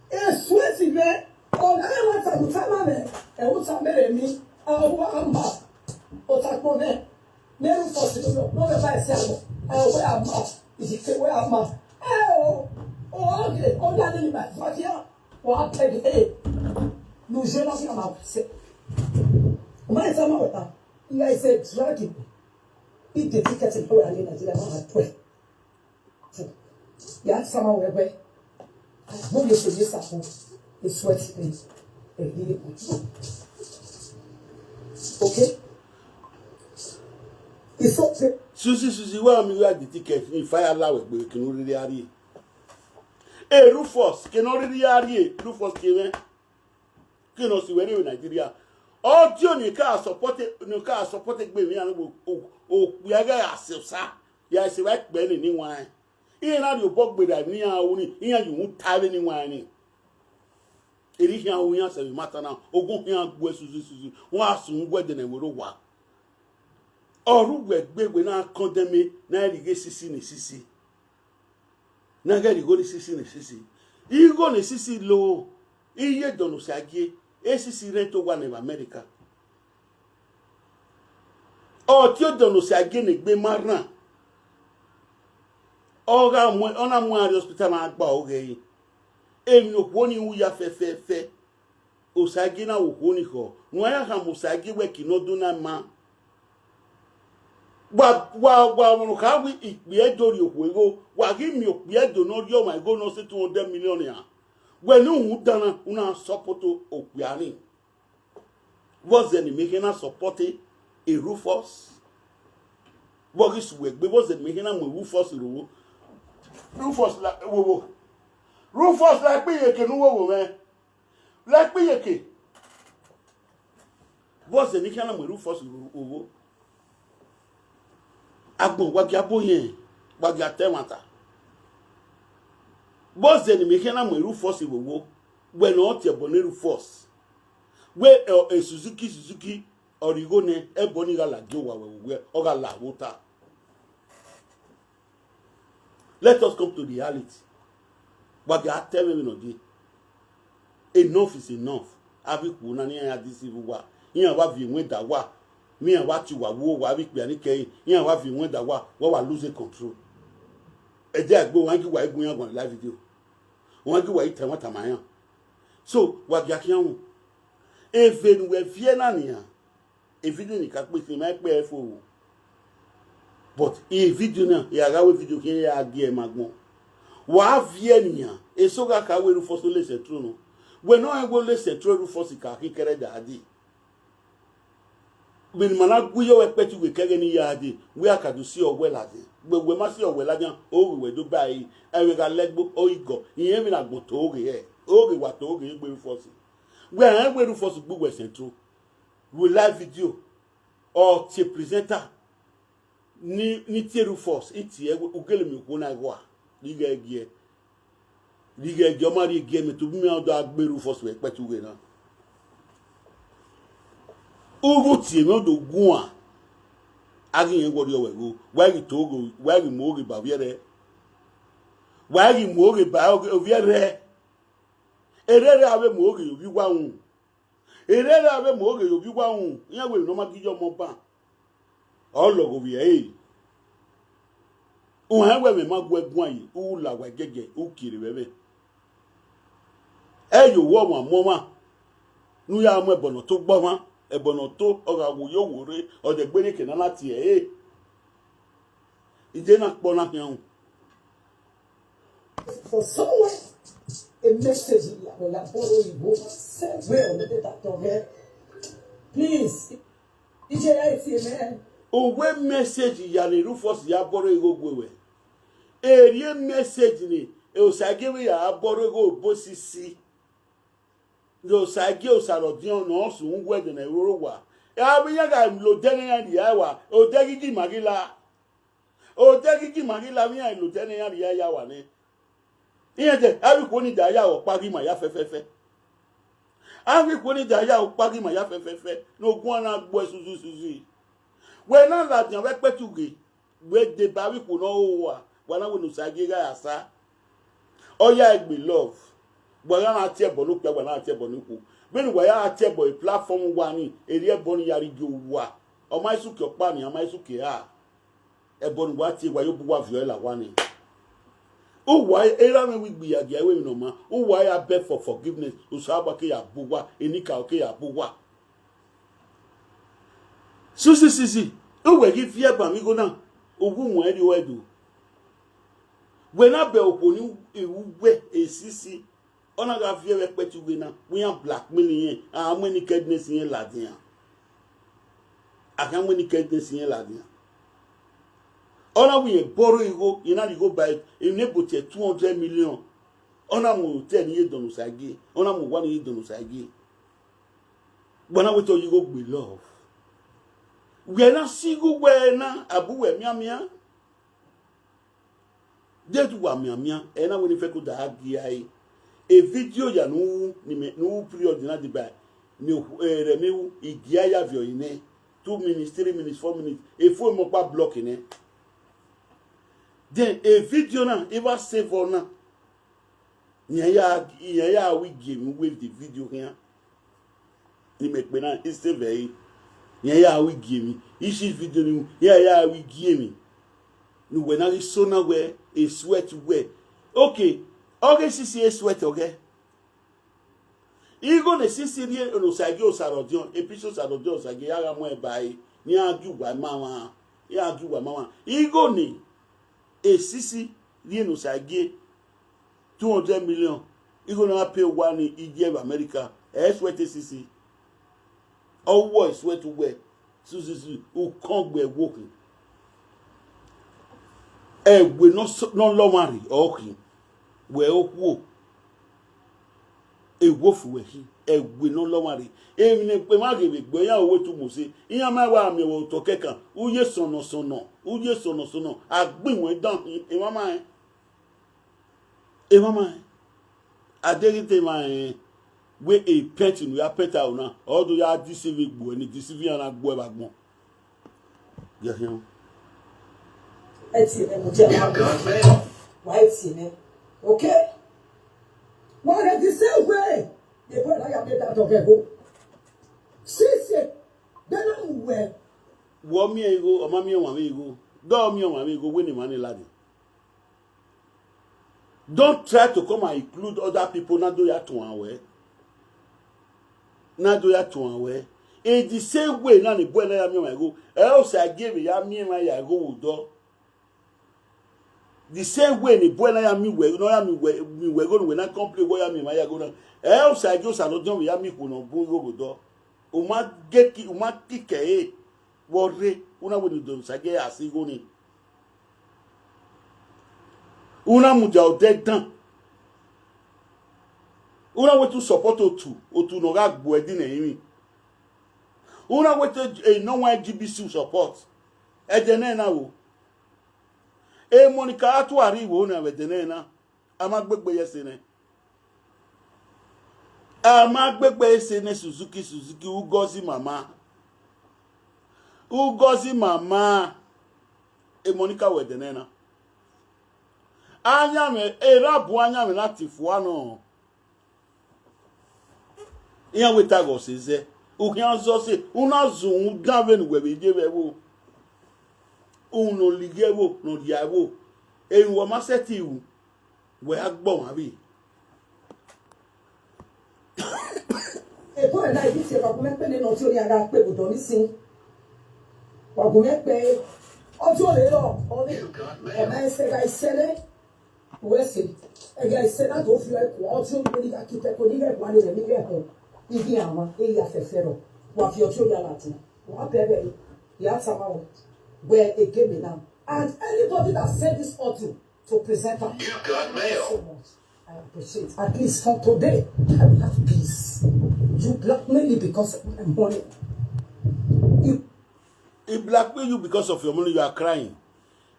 Esu ẹti vẹ, ọ na ghẹ wẹta ne u tama mwẹ, ẹ u tama ẹre emwi, a wa ma, otakpo mwẹ, ne Rufus ne ọ vbe ba ẹse agbọn, ẹ wẹ a ma, iyike wẹ a ma. Ẹ o, ọ ghe, ọ ya nene ma, va khian, wa pẹ ghe, ne u je na khian ma wẹ sẹ. Uma esa ma wẹta, iran ẹse drug, I dey ticket ne wẹ a ne Nigeria ma ha tuẹ. Ya sama wẹ wẹ. Mo ye se ye sa ko. E sweat me. E really good. Okay? It's okay. Suzi, Suzi, wẹ a miẹn wẹ a dey ticket ni fire la wẹ gbe kinu riri a rrie. E Rufus, kinu riri a rrie, Rufus ke mwẹ. Kinu si wẹ rrie Nigeria. Ọ die ni ka support, ni ka support gbe emwi iran okpia gha ya se osa. Ya se wa kpẹ ne ni wan. Iran na rhie obọ gberra emwi iran ru ni, iran ye uhunmwu ta vbe ni wan ni. Erha iran ru iran sẹ vbe ma ta na, ogun khian gbuẹ Suzi Suzi, wan sun uwẹ dẹnẹ wẹ rre owa. Ọ rre uwẹ gbe wẹ na condemn ne a rhie igho esisi ne esisi. Ne a ghẹ rhie igho ne esisi ne esisi. Igho ne esisi lo, iye dọnọ osa gie, esisi rẹn to owa nẹ vbe America. Ọ tie odọ ne osa gie ne egbe ma rran. Ọ gha mu, ọ na mu iran rrie hospital na gba ọghe ẹre. Emwi ne okhuo ni ru ya fẹfẹfẹ. Osa gie na vbe okhuo ni khọ. Ne uwa ya khama osa gie wẹ eki ne ọ do na ma. Wa, wa, wa ọmwa ne okha wẹ ikpia Ẹdo rhie okhuo igho, wa ghi miẹn okpia Ẹdo ne ọ rhie ọmwa igho ne ọ sẹ two hundred million nian. Wẹ ne uhunmwu dan na, u na support okpia ni. Vbọzẹ ne imẹ khian na support e Rufus? Vbọ ghi su wẹ egbe, vbọzẹ ne imẹ khian na mu Rufus roro? Rufus la wowo. Rufus la ikpẹ iyeke ne u wowo mwẹ. La ikpẹ iyeke. Vbọzẹ ne I khian na mu Rufus roro? Agbọn wa gia bo yẹn, wa gia ta ẹmwata. Vbọzẹ ne imẹ khian na mu Rufus vbe owo, wẹ ne ọ tie ẹbọ ne Rufus. Wẹ, ẹ, ẹ, Suzuki, Suzuki, ọ rhie igho nẹ, ẹbọ ni gha ladian owa wẹ vbe owẹ, ọ gha la vbe ota. Let us come to reality. Wa gia ta ẹmwẹ vbene ọ ye. Enough is enough. Avbe ikhuo na ne iran ya deceive uwa, iran wa viọ iwẹnda uwa, vbe iran wa tie uwa wu owa, avbe ikpia ni kẹre, iran wa viọ iwẹnda uwa, wa wa lose control. Ẹdẹ a gbe, wa ghi wa gu iran guan live video. Wa ghi wa i ta ẹmwata ma iran. So, wa gia khian ru. Eve ne uwẹ viẹ na nian, e video ni ka kpe sin, ma kpe ẹre fo. But e video na, I gha ru e video khian, I gha gie ma agbọn. Wa viẹ nian, eso gha kha wẹ Rufus le Central nọ. Wẹ ne ọ rẹn wẹ le Central, Rufus ka khin kẹrẹda dee. Vbene ima na gu iye ọvbehe ẹkpẹti uwẹ kẹghẹ ne I ya dee, wẹ a ka do si ọwẹ ladian. Wẹ, wẹ ma si ọwẹ ladian, oghe wẹ do ba ẹre, ẹmwẹ gha lẹgbo, ọ i gọ, irẹn vbe na agbọn to oghe hẹ, oghe wa to oghe egbe Rufus. Wẹ rẹn wẹ Rufus gbe uwẹ Central. Vbe live video, ọ tie presenter ni, ni tie Rufus, I tie ẹre, u gele miẹn okhuo na ẹghua, ne I ghẹ gie, ne I ghẹ gie, ọ ma rhie gie mẹ, tobọ imẹ ọ do gbe Rufus vbe ẹkpẹti uwẹ na. U ghi tie mwẹ, u do guan, a ghi rẹn wẹ ọ rhie ọvbehe igho, wa ghi to oghe, wa ghi mu oghe ba ovbi ẹre, wa ghi mu oghe ba ovbi ẹre. Erha erha vbe mu oghe ye ovbi uwa ru. Erha erha vbe mu oghe ye ovbi uwa ru, iran wẹ ne ọ ma gie iye ọmọ ban. Ọ lọghọ ovbi ẹre. Uhan wẹ mẹ ma gu ẹ guan yi, u la wa ẹgẹgẹ, u kere vbe ẹmwẹ. Ẹ ye owa ọmwa mu ọmwa, ne u ya mu ẹbọ ne ọ to gbe ọmwa, ẹbọ ne ọ to, ọ gha wo ye owo rre, ọ dẹ gbe ne eke ne a na tie ẹre. Ide na kpọ na khian ru. For someone, a message, please. Ije ya iti amen. Uwẹ message ya ne Rufus ya bọrọ igho gue wẹ. Erriọ message ni, e Osagie vbe ya bọrọ igho obo sisi. Ne Osagie, Osa rhọdiọn ne ọ sunu wẹ ẹdẹ ne ẹ i roro owa. Avbe iran gha la odẹ ne iran rhie ẹre wa, odẹ ghi ghi ma ghi la. Odẹ ghi ghi ma ghi la, avbe iran la odẹ ne iran rhie ẹre ya wa nẹ. Iran dẹ, avbe ikhuo ni da ya ọkpa ghi ma ya fẹfẹfẹ. Avbe ikhuo ni da ya ọkpa ghi ma ya fẹfẹfẹ, ne oguan na gbuẹ suzu suzu. Wẹ na ladian vbe ẹkpẹti ughe, wẹ deba avbe ikhuo ne ọ ho uwa, Wa na wẹ ne Osagie gha ya sa. Ọ ya egbe love. Wa gha na tie ẹbọ ne okpia, wa na tie ẹbọ ne okhuo. Vbene uwa ya tie ẹbọ e platform uwa ni, erriọ ẹbọ ni ya rhie gie uwa. Ọ ma i suki ọkpa ni, ọ ma i suki eha. Ẹbọ ne uwa tie, wa ya obọ uwa viọ ẹre la owa ni. Uwa erha mwẹ wẹ igbe ya gie ẹre emwi ne ọ ma. Uwa ya beg for forgiveness. Osanobua ke ya bu uwa, enikaro ke ya bu uwa. Sisi, sisi, uwẹ ghi viẹ gba mwẹ igho na, uwu wọn ẹre ọre do. Wẹ na bẹ okhuo ni ru uwẹ esisi, ọ na gha viẹ vbe ẹkpẹti uwẹ na, wẹ iran blackmail irẹn, a mu nakedness irẹn ladian. A khian mu nakedness irẹn ladian. Ọ na wẹ irẹn bọrọ igho, irẹn na rhie igho ba emwi ne ebo tie two hundred million. Ọ na mu hotel ne iye dọnọ Osagie, ọ na mu owa ne iye dọnọ Osagie. Wẹ na wẹ te ọ ye igho gbe love. Wẹ na si igho uwẹ na, a bu uwẹ mianmian. Deghẹ wa mianmian, ẹ na wẹ ne I fẹko da gha gie ẹre. E video ya ne u ru, ne imẹ, ne u ru period na deba, ne erha mwẹ ru, I gie ẹre ya viọ nẹ, two minutes, three minutes, four minutes, e phone mẹ ọkpa block nẹ. Then e video na, I wa save ọna. Iran ya, iran ya ru igiemwi wave the video khian. Ne imẹ kpe na, I save ẹre. Iran ya ru igiemwi. Ishi video ni, iran ya ru igiemwi. Ne uwẹ na ghi so na wẹ, e sweat wẹ. Okay, ọ ghe sisi e sweat ọ ghẹ. Igho ne sisi rhie ne Osagie Osarọdiọn, e picture Osarọdiọn Osagie ya gha mu ẹn ba ẹre, ne iran gie uwa ma mwa, iran gie uwa ma mwa. Igho ne e sisi rhie ne Osagie two hundred million, igho ne ọ na pay uwa ni iye vbe America, ẹ i sweat e sisi. Ọ wọ e sweat uwẹ, suzuzu, ukọngbe ẹvbo khin. Ẹwe ne ọ lọ ọmwa rre, ọ khin. Wẹ okhuo, ewofu wẹ khin, ẹwe ne ọ lọ ọmwa rre. Emwi ne ekpema ghe vbe egbe iran ru wetu Mose, iran ma wa miẹn wẹ otọ kẹkan, u ye sọnọ sọnọ, u ye sọnọ sọnọ, a gbe iwẹn dan khin, emwa ma rẹn. Emwa ma rẹn. A deghẹ te emwa rẹn wẹ e paint ne u ya paint aro na, ọ do ya deceive egbe uẹ, ne deceive iran na gbe uẹ vbe agbọn. Ghẹ khian. Ẹ tie nẹ, mo jẹ wa wa ẹ tie nẹ. Okay. Wa rẹ the same way. The boy na ya get out of there go. Sisi, de na mu wẹ. Wẹ ọ miẹn igho, ọ ma miẹn ọmwa vbe igho. Dọ miẹn ọmwa vbe igho, wẹ ne emwa ni ladian. Don't try to come and include other people na do ya tuan wẹ. Na do ya tuan wẹ. In the same way na ne boy na ya miẹn ọmwa igho. Ẹ Osagie vbe ya miẹn emwa ya igho vbe odọ. The same way ne boy na ya miẹn wẹ, na ya miẹn wẹ, miẹn wẹ igho ne wẹ na complain wẹ ya miẹn emwa ya igho na. Ẹ Osagie Osanọdiọn vbe ya miẹn ikhuo ne ọ bun igho vbe odọ. U ma geki, u ma kikẹ ẹre vbe ọ rre, u na wẹ ne Osagie ya sẹ igho ni. U na mudia odẹ dan. U na wẹ te u support otu, otu ne ọ gha gbe uẹ dinẹ rinmwi. U na wẹ te e ne ọ wan G B C u support. Ẹdẹ nẹ na wo. E Monica a tua rre iwo na vbe ẹdẹ nẹ na. A ma gbegbe ye ẹse nẹ. A ma gbegbe ẹse nẹ Suzuki, Suzuki, Ugozi mama. Ugozi mama. E Monica wẹ ẹdẹ nẹ na. Ayanmwẹ, erha bu ayanmwẹ na ti fua nọ. Iran wẹ ta ghe ọ sẹ zẹ. U khian zọ sẹ, u na zun dan vbene uwẹ vbe ye vbe ẹvbo. Uhunmwu ne ọ lighi ẹvbo, ne ọ rhia ẹvbo. Emwi wẹ ọ ma sẹtin ru, wẹ a gbe ọmwa vbe. Ebo ẹre na, I ghi tie, wa gu mwẹ kpe nene ọtẹn, ọ gha kpe vbe odọ ni sin. Wa gu mwẹ kpe, ọtẹn ọ rre rọ, ọ rre, ọ ma ẹsẹ gha ẹsẹ nẹ. Wẹ sẹ, ẹghẹ ẹsẹ na do fi ọe kua, ọtẹn ọ rre ni gha kike ko ni ghẹ guan rẹ, ni ghẹ họn, I ghi a mwa, e ya fẹfẹ rọ. Wa fi ọtẹn ọ ya ladian. Wa bẹghe, ya tama wẹ, wẹ e game now. And anybody that send this audio to present am, thank you so much. I appreciate. At least from today, I will have peace. You blackmail me because of my money. You He blackmail you because of your money, you are crying.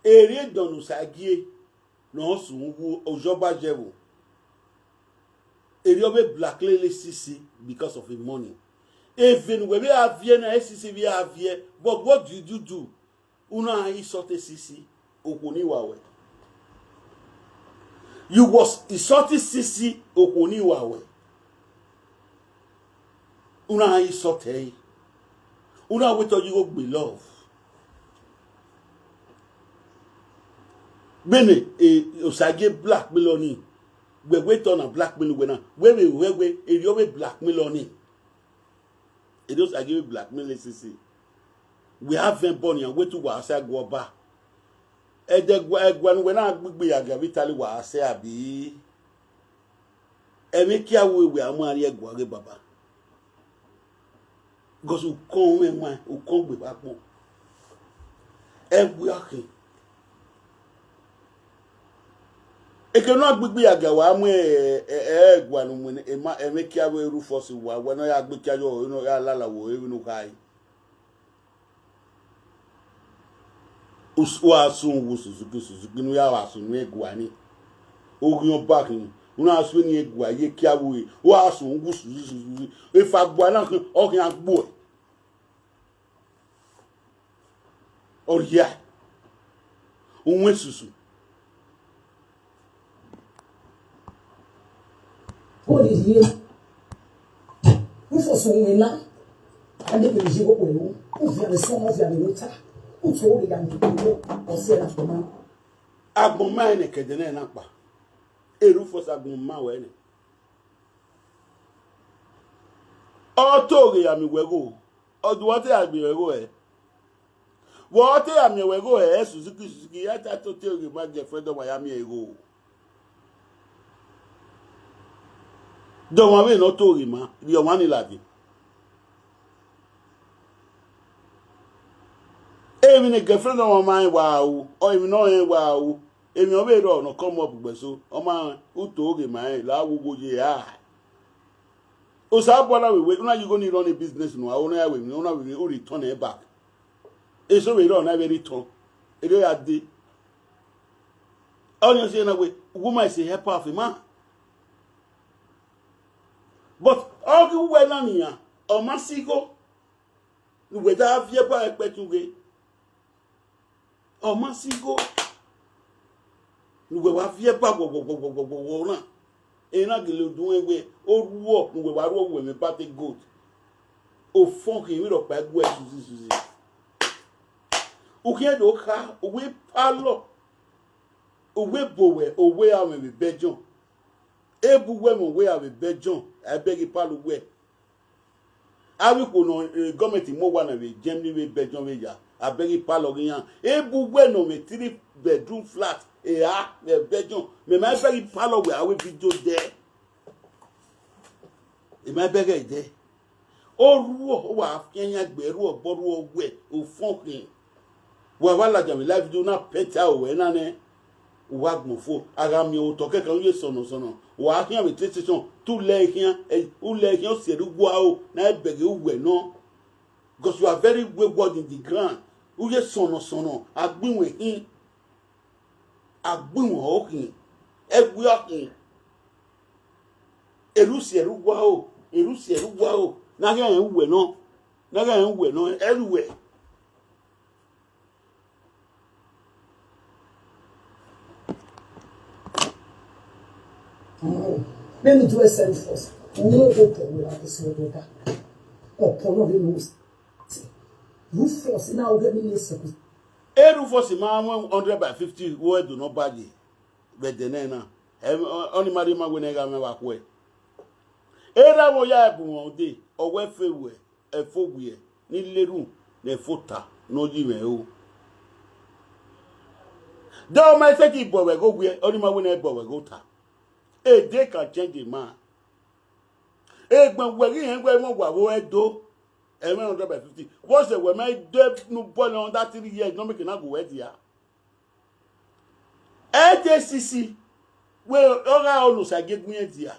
Erriọ dọnọ Osagie ne ọ sunu wu ojọba jẹ vbo. Erriọ vbe blackmail sisi because of his money. Even wẹ vbe a viẹ na, sisi vbe a viẹ, but what do you do? U na insult sisi, okhuo ni wa wẹ. You was insulting sisi okhuo ni wa wẹ. Una insult ẹre. Una wẹ te ọ ye igho gbe love. Vbene, eh, Osagie blackmail ọni, wẹ wẹ te ọ na blackmail wẹ na, wẹ vbe wẹ wẹ erriọ vbe blackmail ọni. Erriọ Osagie vbe blackmail sisi. Wẹ a vẹn ẹbọ nian, wẹ te uwa sa ẹguọ ba. Ẹdẹ ẹguae ne uwẹ na gbigbe ya ga vbe Italy wa sẹ abi? Ẹmwẹ kia wẹ wẹ a mu a rrie ẹguae ghe baba. Because ukọn mwẹ wan, ukọn gbe vbe akpọ. Ẹwe akhin. Eke ne a gbigbi ya ga wa mu ẹguae ne uwẹ ne emwa, ẹmwẹ kia vbe Rufus wa, wẹ ne ọ ya gbe kia yọ, ne ọ ya lala wo emwi ne u khai. Us-, wa sun wu Suzuki, Suzuki ne u ya wa sun ne ẹguae ni. Oghian ọba khin, u na sun ne ẹguae ye kia vbe, wa sun wu Suzuki, Suzuki. Efa ẹguae na khin, ọ khian gbuẹ. Ọ rhia, uwẹn susu. Holy ye. Rufus wẹ na, a deghẹ ye vbe okhuo, u viọ vbe sẹ ọmọ, viọ vbe ota, u to rre ya mu, ọ sẹ na agbọn ma. Agbọn ma ẹnẹ kẹdẹ nẹ na kpa. E Rufus, agbọn ma wẹ nẹ. Ọ to ghe ya miẹn wẹ gho, ọ do wa te ya miẹn wẹ gho ẹ. Vbe ọ te ya miẹn wẹ gho ẹ, Suzuki, Suzuki, ya ta to te ghe ma girlfriend ọmwa ya miẹn gho. De ọmwa vbene ọ to ghe ma, rhie ọmwa ni ladian. Emwi ne girlfriend ọmwa ma rẹn wa ru, ọ emwi ne ọ rẹn wa ru, emwi ọ vbe rrọọ ne ọ come up gbe so, ọ ma rẹn, u to ghe ma rẹn, la wo wo ye a. Osanobua na vbe wẹ, u na ye igho ni run business ne uwa ru, u na ya wẹ emwi, u na vbe u return ẹ back. Eso vbe rrọọ na vbe return, erriọ ya dee. Ọnii ọ si na wẹ, woman is a helper of a man. But ọ ghi wẹ na nian, ọ ma si igho, ne uwẹ da viẹ ẹba ẹkpẹti ughe. Ọ ma si igho, ne uwẹ wa viẹ ẹba wọwọwọwọwọ na. Ena gele uduẹn wẹ, oruọ ne uwẹ wa ruọ wẹ mwẹ bate gold. Ofọn khin, emwi rhọkpa i guẹ zuzizuzi. U khian do kha, uwẹ palọ, uwẹ bo wẹ, uwẹ a mwẹ vbe Belgium. Ebu wẹ mwẹ uwẹ a vbe Belgium, a i bẹghe palọ uwẹ. Avbe ikhuo ne gọọmenti mu owa na vbe Germany vbe Belgium vbe ya, a bẹghe palọ ghe iran. Ebu wẹ nọ mwẹ three bedroom flat, eha vbe Belgium, mẹ ma i bẹghe palọ wẹ a wẹ video dẹ. Ẹ ma i bẹghe dẹ. Oruọ, ọ wa fian yan gbe, ruọ obọ, ruọ wẹ, ofọn khin. Wa wa ladian vbe live video na pẹnta owẹ na nẹ, u wa gbọn fo, a gha miẹn otọ kẹkan u ye sọnọ sọnọ, wa khian vbe train station, te u lẹ khian, ẹ, u lẹ khian, u si ẹre uwa o, na i bẹghe uwẹ nọ. Because you are very wayward in the ground. U ye sọnọ sọnọ, a gbe iwẹn khin, a gbe iwẹn ọkhin, ẹwe ọkhin. Erha u si ẹre uwa o, erha u si ẹre uwa o, ne a ghi rẹn uwẹ nọ, ne a ghi rẹn uwẹ nọ, ẹre uwẹ. Let me do a self first. Unu obo kẹwẹ ra ke sẹ ọdọ da. Ọpọlọ rẹ no. Rufus na oge mi ni sẹ. E Rufus ma wọn hundred by fifty wo ẹdun nọ ba ye vbe ẹdẹ nẹ na. Ẹ, ọ, ọnii ma rhie ma wẹ ne ẹ gha mwẹ vbe akhuẹ. Erha mwẹ ya ẹbu mwẹ ude, ọ wẹ fe wẹ, ẹfo wiẹ, ne I leru ne ẹfo ta ne ọ yi mwẹ o. De ọ ma i sẹtin bọ vbe ẹghẹ owiẹ, ọnii ma wẹ ne ẹ bọ vbe ẹghẹ ota. A day can change a man. Egbẹn wẹ ghi hẹn wẹ mwẹ wa vbe Ẹdo, ẹmwẹ hundred by fifty. Vbọzẹ wẹ ma i de ne u bọlọ under three years, ne ọ mieke na gu wẹ dia. Ẹ te sisi, wẹ ọ gha ọ ne Osagie gu irẹn dia.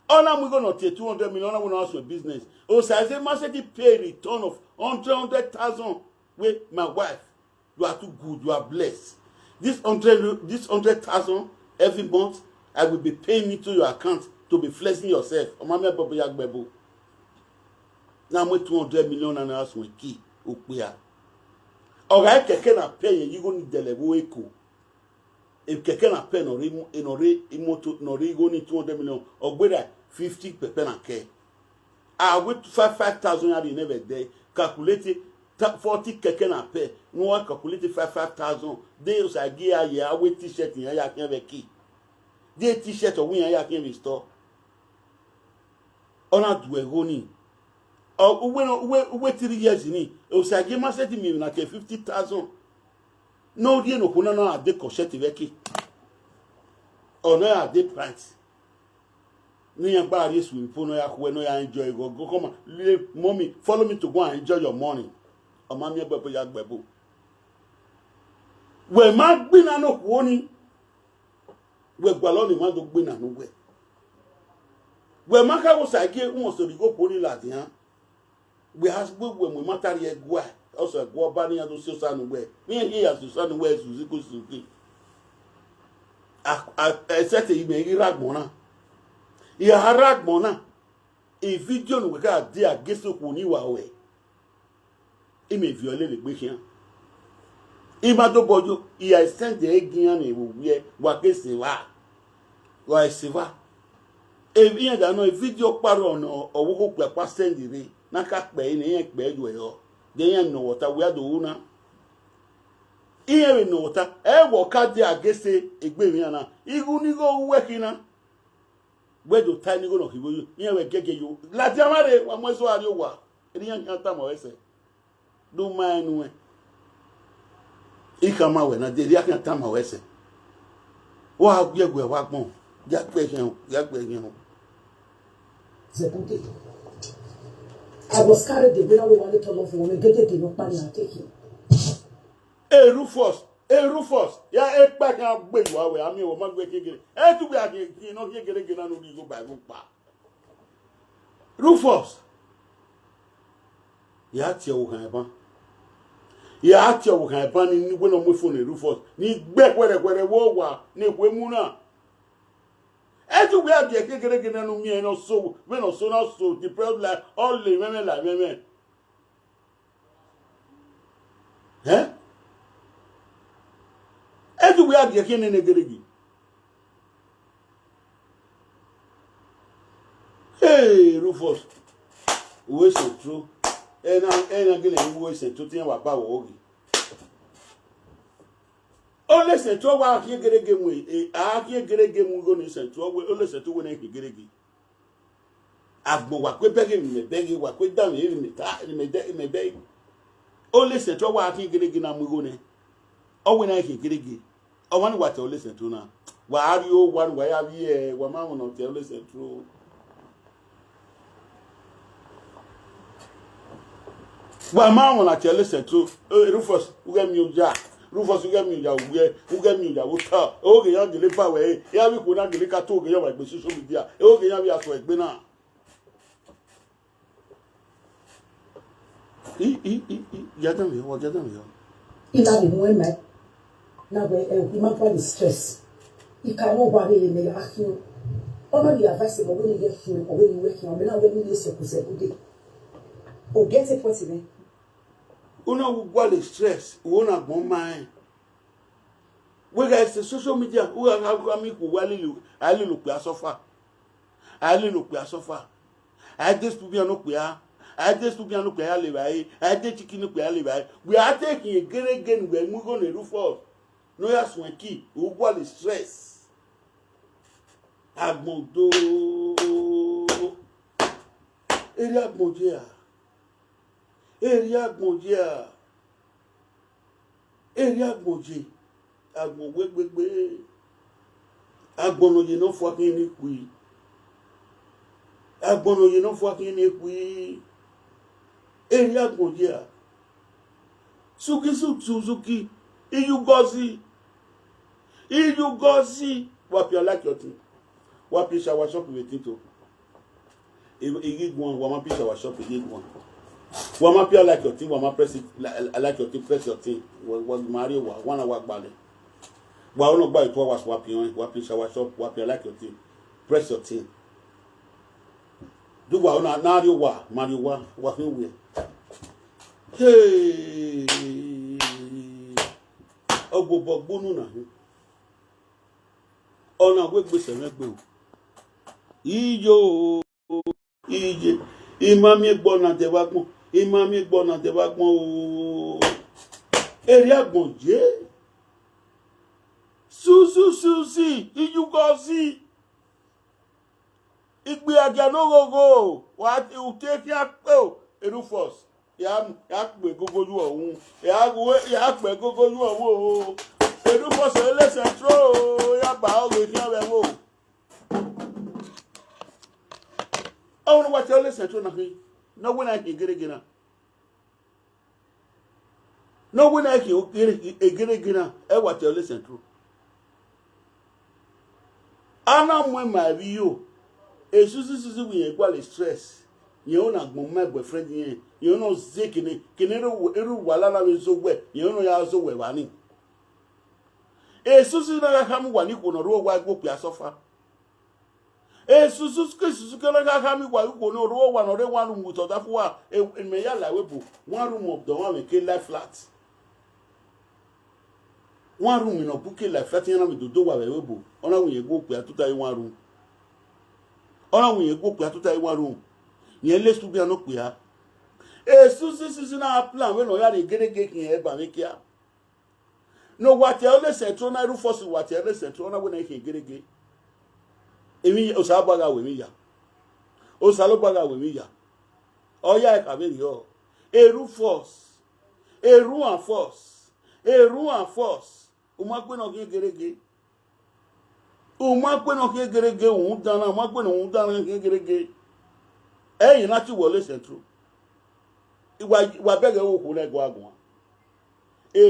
Ọ na mu igho ne ọ tie two hundred million, ọ na wẹ ne ọ suẹn business. Osagie ma sẹtin pay return of hundred, hundred thousand wey, my wife, you are too good, you are blessed. This hundred, this hundred thousand every month, I will be paying into your account to be flexing yourself. Ọ ma miẹn bọbọ ya gbe ẹbo. Na mu two hundred million naira suẹn ki okpia. Ọ gha kẹkẹ na pẹ yẹn ye igho ni dẹlẹ vbe Eko. Ekẹkẹ na pẹ ne ọ rre imo-, ne ọ rre imoto, ne ọ rre igho ni two hundred million, ọ gberra fifty pẹpẹ na kẹ. A wẹ five, five thousand ya rhie nẹ vbe ẹdẹ, calculate ta-, forty kẹkẹ na pẹ, ne uwa calculate five, five thousand, de Osagie ya ye, a wẹ t-shirt iran ya khian vbe ẹki. De t-shirt ọ wẹ iran ya khian vbe store. Ọ na du ẹgho ni. Ọ, uwẹ nọ, uwẹ, uwẹ three years ni, Osagie ma sẹtin miẹn emwi na ke fifty thousand. Ne ọ rhie ne okhuo na, ne ọ ra de kọ shirt vbe ẹki. Ọ ne ọ ra de pants. Ne iran gba rhie swimming pool, ne ọ ya khuẹ, ne ọ ya enjoy, go, go, come on, le, mommy, follow me to go and enjoy your money. Ọ ma miẹn ẹbọ ya gbe ẹbu. Wẹ ma gbinna ne okhuo ni. Wẹ gualọ ne emwa do gbinna ne uwẹ. Wẹ ma kha wo Osagie, u must righe okhuo ni ladian. Wẹ a wẹ, wẹ mu emwa ta rhie ẹguae, ọ sẹ ẹguae ọba ne iran do si osa ne uwẹ. Iran khian ya si osa ne uwẹ, Suzuki, Suzuki. A, a, except imẹ ghi rre agbọn na. I gha rre agbọn na, e video ne uwẹ ka dia gese okhuo ni wa ruẹ. Imẹ viọ lele egbe khian. I ma dobọ yo, I gha send ẹre gie iran ne vbe owiẹ, wa ke sẹ evba. Wa sẹ evba. Emwi iran da nọ, e video ọkpa rrọọ ne ọvbokhan okpia ọkpa send rre, ne a ka kpẹ ẹre ne iran kpẹ ye ẹre, de iran nọ vbe ọta, wẹ a do ru na. Iran vbe nọ vbe ọta, ẹ wẹ ọ ka dia gese egbe emwi iran na, igho ne igho ru wẹ khin na. Wẹ do ta ẹnigho ne ọ khin igho yo, iran vbe gẹgẹ yo. Ladian mwa rre, wa mu ẹzọ gha rrie owa, erha iran khian tama ruẹ sẹ. Do ma rẹn nuẹn. I khama ruẹ na, de erha khian tama ruẹ sẹ. Wa gie ẹguẹ vbe agbọn, ya gbe ẹhiẹn o, ya gbe ẹhiẹn o. Zẹbude. I was carried away, na wẹ wa le tọlọ fun, wẹ gẹgẹgẹ ne ọkpa ni a take him. E Rufus, e Rufus, ya ekpa khian gbe yu a wẹ, a miẹn wẹ ọ ma gbe khian gere. E tu gbe a khian, khian nọ khian gerege na ne u rhie igho ba ẹvbo kpa. Rufus, ya tie ọvbokhan eban. Ya tie ọvbokhan eban ni, ni wẹ ne ọ mu efo ne Rufus, ni gbe khuẹrhẹkhuẹrhẹ vbe owa ne ekhue mu na. E tu gbe a gie khian gerege na ne u miẹn ne ọ so, vbene ọ so na so, depressed life, ọ le mwẹmwẹ la mwẹmwẹ. Ẹn? E tu wẹ a gie khian nene gerege. Hey, Rufus. Uwẹ Central. Ena, ena gele uwẹ Central, tiẹn wa ba wẹ oghi. Ole Central wa khian gerege mu, e, a khian gerege mu igho ne Central, wẹ, ole Central wẹ ne khian gerege. Agbọn wa kue bẹghe emwi mẹ bẹghe, wa kue danmwẹ emwi mẹ ta, emwi mẹ dẹ, emwi mẹ bẹghe. Ole Central wa khian gerege na mu igho nẹ. Ọ wẹ na khian gerege. Ọmwa ni wa tie Ole Central na. Wa a rrie owa ne uwa ya vbiẹ, wa ma mwẹ ọna tie Ole Central. Wa ma mwẹ ọna tie Ole Central. Eh, Rufus, u ghẹ miẹn oya. Rufus, u ghẹ miẹn oya, u ghẹ, u ghẹ miẹn oya vbe ota. Oghe ya gele ba wẹ, e, e avbe ikhuo na gele ka to oghe ya vbe egbe social media. E oghe ya vbe a sẹ egbe na. I, i, i, i, gia danmwehọ, wa gia danmwehọ. I na vbe mu ẹmwẹ na wẹ, eh, I ma gua vbe stress. I ka mwẹ owa vbe ne a khian. Ọ ma vbe advice mẹ, ọ wẹ ne I ghẹ khian, ọ wẹ ne I wẹ khian, ọ mẹ na wẹ ne I ye sẹkusẹku dee. O get a point nẹ. U na wu gualọ stress, u na gbọn ma rẹn. Wẹ gha sẹ social media, u gha gha gha miẹn ikhuo wẹ a lele, a lele okpia suffer. A lele okpia suffer. A de studio ne okpia, a de studio ne okpia ya le evbare, a de chiki ne okpia ya le evbare. Wẹ a te khian gerege ne uwẹ mu igho ne Rufus, ne ọ ya suẹn ki, u gualọ stress. Agbọn do. Erha agbọn ye a. Erha agbọn ye a. Erha agbọn ye. Agbọn wẹ gbegbe. Agbọn nọ ye ne ọ fua khian ne ikhui. Agbọn nọ ye ne ọ fua khian ne ikhui. Erha agbọn ye a. Suki, su, Suzuki. Iyugọzi. Iyugọzi. Wa pia like your thing. Wa pia shower shop vbe tin to. I, I ghi guan, wa ma pia shower shop, I ghi guan. Wa ma pia like your thing, wa ma press it, li-, like your thing, press your thing. Wa, wa ma rrie owa, wa na wa gbalẹ. Wa ọ nọ gba two hours, wa pia ọnrẹn, wa pia shower shop, wa pia like your thing. Press your thing. Do wa ọ na, na rrie owa, ma rrie owa, wa khin wẹ. Hey! Ọgbobọ gbunu na hin. Ọ na wegbe sẹ mwẹ gbe o. Iyo, iye, I ma miẹn egbe ọna dẹ vbe agbọn, I ma miẹn egbe ọna dẹ vbe agbọn o. Erriọ agbọn ye. Suzu, Suzi, iyughọ ọzi. Igbiagia ne oghogho, wa te khian kpe o, Rufus. Ya, ya kpe egogo yu ọvbu, ya ghue, ya kpe egogo yu ọvbu o. Rufus Olesẹtro, ya ba ọghe khian vbe ẹvbo. Ọvbọna wa tie Olesẹtro na khin, ne ọ wẹ na khin egerege na. Ne ọ wẹ na khin egerege na, ẹ wa tie Olesẹtro. A na mu ẹn ma ẹvbo iro, Suzi, Suzi wẹ irẹn gualọ stress, irẹn ọna gbọn ma boyfriend irẹn, irẹn ọna zẹ kene, kene erha uwa la na vbe zẹ owẹ, irẹn ọna ya zẹ owẹ evba ni. Suzi na gha khama uwa ne ikhuo ne ọ rre owa ẹguokpia suffer. Suzu ke Suzu ke na gha khama uwa ikhuo ne ọ rre owa ne ọ rre one room with ọdafẹn uwa, e, e mẹ ya la ẹvbo ebo, one room of the one vbe ke life flat. One room ne ọ bu ke life flat, iran na vbe dodo wa vbe ẹvbo ebo, ọ na wẹ irẹn guokpia tota ye one room. Ọ na wẹ irẹn guokpia tota ye one room. Irẹn le studio nokpia. Suzi, Suzi na plan vbene ọ ya rhie egerege khian ẹban vbe kia. Ne wa tie Olesẹtro na, Rufus wa tie Olesẹtro na wẹ na khin egerege. Emwi Osanobua gha ru emwi ya. Osanobua gha ru emwi ya. Ọ ya ẹre kha vberriọ. Rufus, Rufus, Rufus, u ma gbe ne ọ khin egerege. U ma gbe ne ọ khin egerege, u dan na, u ma gbe ne u dan na khin egerege. Ẹi na tie uwẹ Olesẹtro. Wa, wa bẹghe okhuo na ẹguae guan.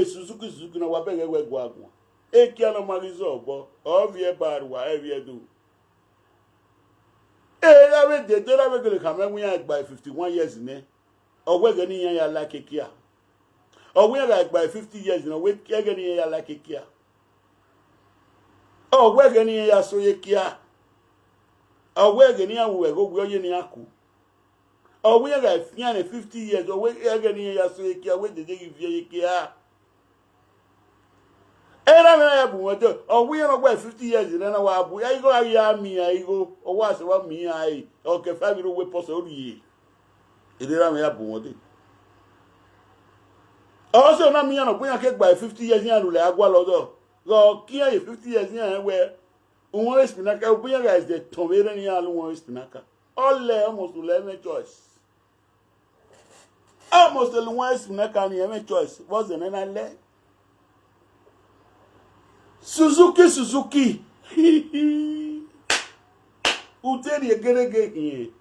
Suzuki, Suzuki na, wa bẹghe wẹ ẹguae guan. Ekia ne ọ ma ghi zẹ obọ, ọ viẹ ba rua, ẹ viẹ do. Erha vbe dede, erha vbe gele khama wẹ iran gba fifty one years nẹ, ọ wẹ ẹghẹ ne iran ya like ekia. Ọ wẹ iran gha gba fifty years nẹ, ọ wẹ ẹghẹ ne iran ya like ekia. Ọ wẹ ẹghẹ ne iran ya so ye ekia. Ọ wẹ ẹghẹ ne iran ru ẹghẹ owiẹ ọ ye ne iran ku. Ọ wẹ iran gha fian ne fifty years, ọ wẹ ẹghẹ ne iran ya so ye ekia, ọ wẹ dede ghi viẹ ye ekia. Erha mwẹ na ya bu mwẹ dẹ, ọ wẹ iran ne ọ gba fifty years nẹ na wa bu, igho a ya miẹn igho, ọ wa sẹ wa miẹn iran ẹre, ọ ke five year old person ọ rhie. Erha mwẹ ya bu mwẹ dẹ. Ọ sẹ na miẹn iran ne ọ bu iran ke gba fifty years iran lulẹ a gualọ dọ. Ghẹ ọ ke iran ye fifty years iran rẹn wẹ, uhunmwu spinaka, ọ bu iran gha zẹ tọn vbe erha ne iran la uhunmwu spinaka. Ọ lẹ almost lẹ mwẹ choice. Almost lẹ uhunmwu spinaka ni mwẹ choice, vbọzẹ ne na lẹ. Suzuki, Suzuki. U te rhie egerege khian.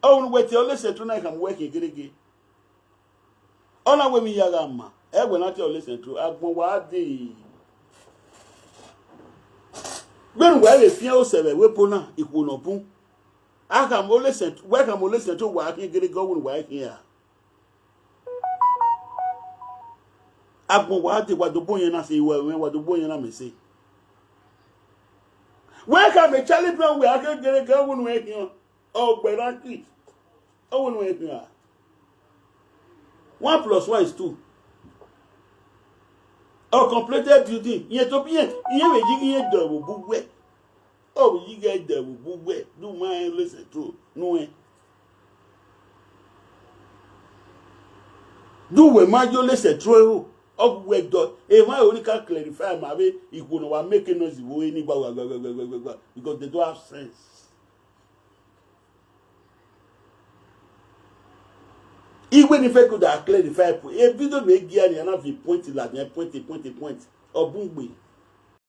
Ọ wẹ ne uwẹ tie Olesẹtro na khama uwẹ khian egerege. Ọ na wẹ emwi ya gha ma, ẹ wẹ na tie Olesẹtro, agbọn wa dee. Vbene uwa vbe fian osẹ vbe ẹvbo ebo na, ikhuo ne ọ bun. A khama Olesẹtro, wẹ khama Olesẹtro wa khian egerege, ọ wẹ ne uwa khian ra. Agbọn wa dee, wa do bọ yẹn na sẹ, wa, wa do bọ yẹn na mẹ sẹ. Wẹ khama Charlie Brown wẹ a khian egerege, ọ wẹ ne uwa khian. Ọ gbe na ki. Ọ wẹ ne uwa khian. One plus one is two. Ọ completed building. Iran to biẹ, iran vbe yi ghe iran dẹ vbe obọ uwẹ. Ọ vbe yi ghe dẹ vbe obọ uwẹ. Do ma rẹn Olesẹtro nuẹn. Do wẹ ma ye Olesẹtro ẹro. Ọ gu wẹ dọ. Emwa ẹro ni ka clarify ma vbe ikhuo ne wa make noise vbe ore ni gba gba gba gba gba gba gba, because they don't have sense. Igwe ni fẹ could have clarify point. E video ne gia ni ana vi point ladian, point, point, point. Ọ bun gbe.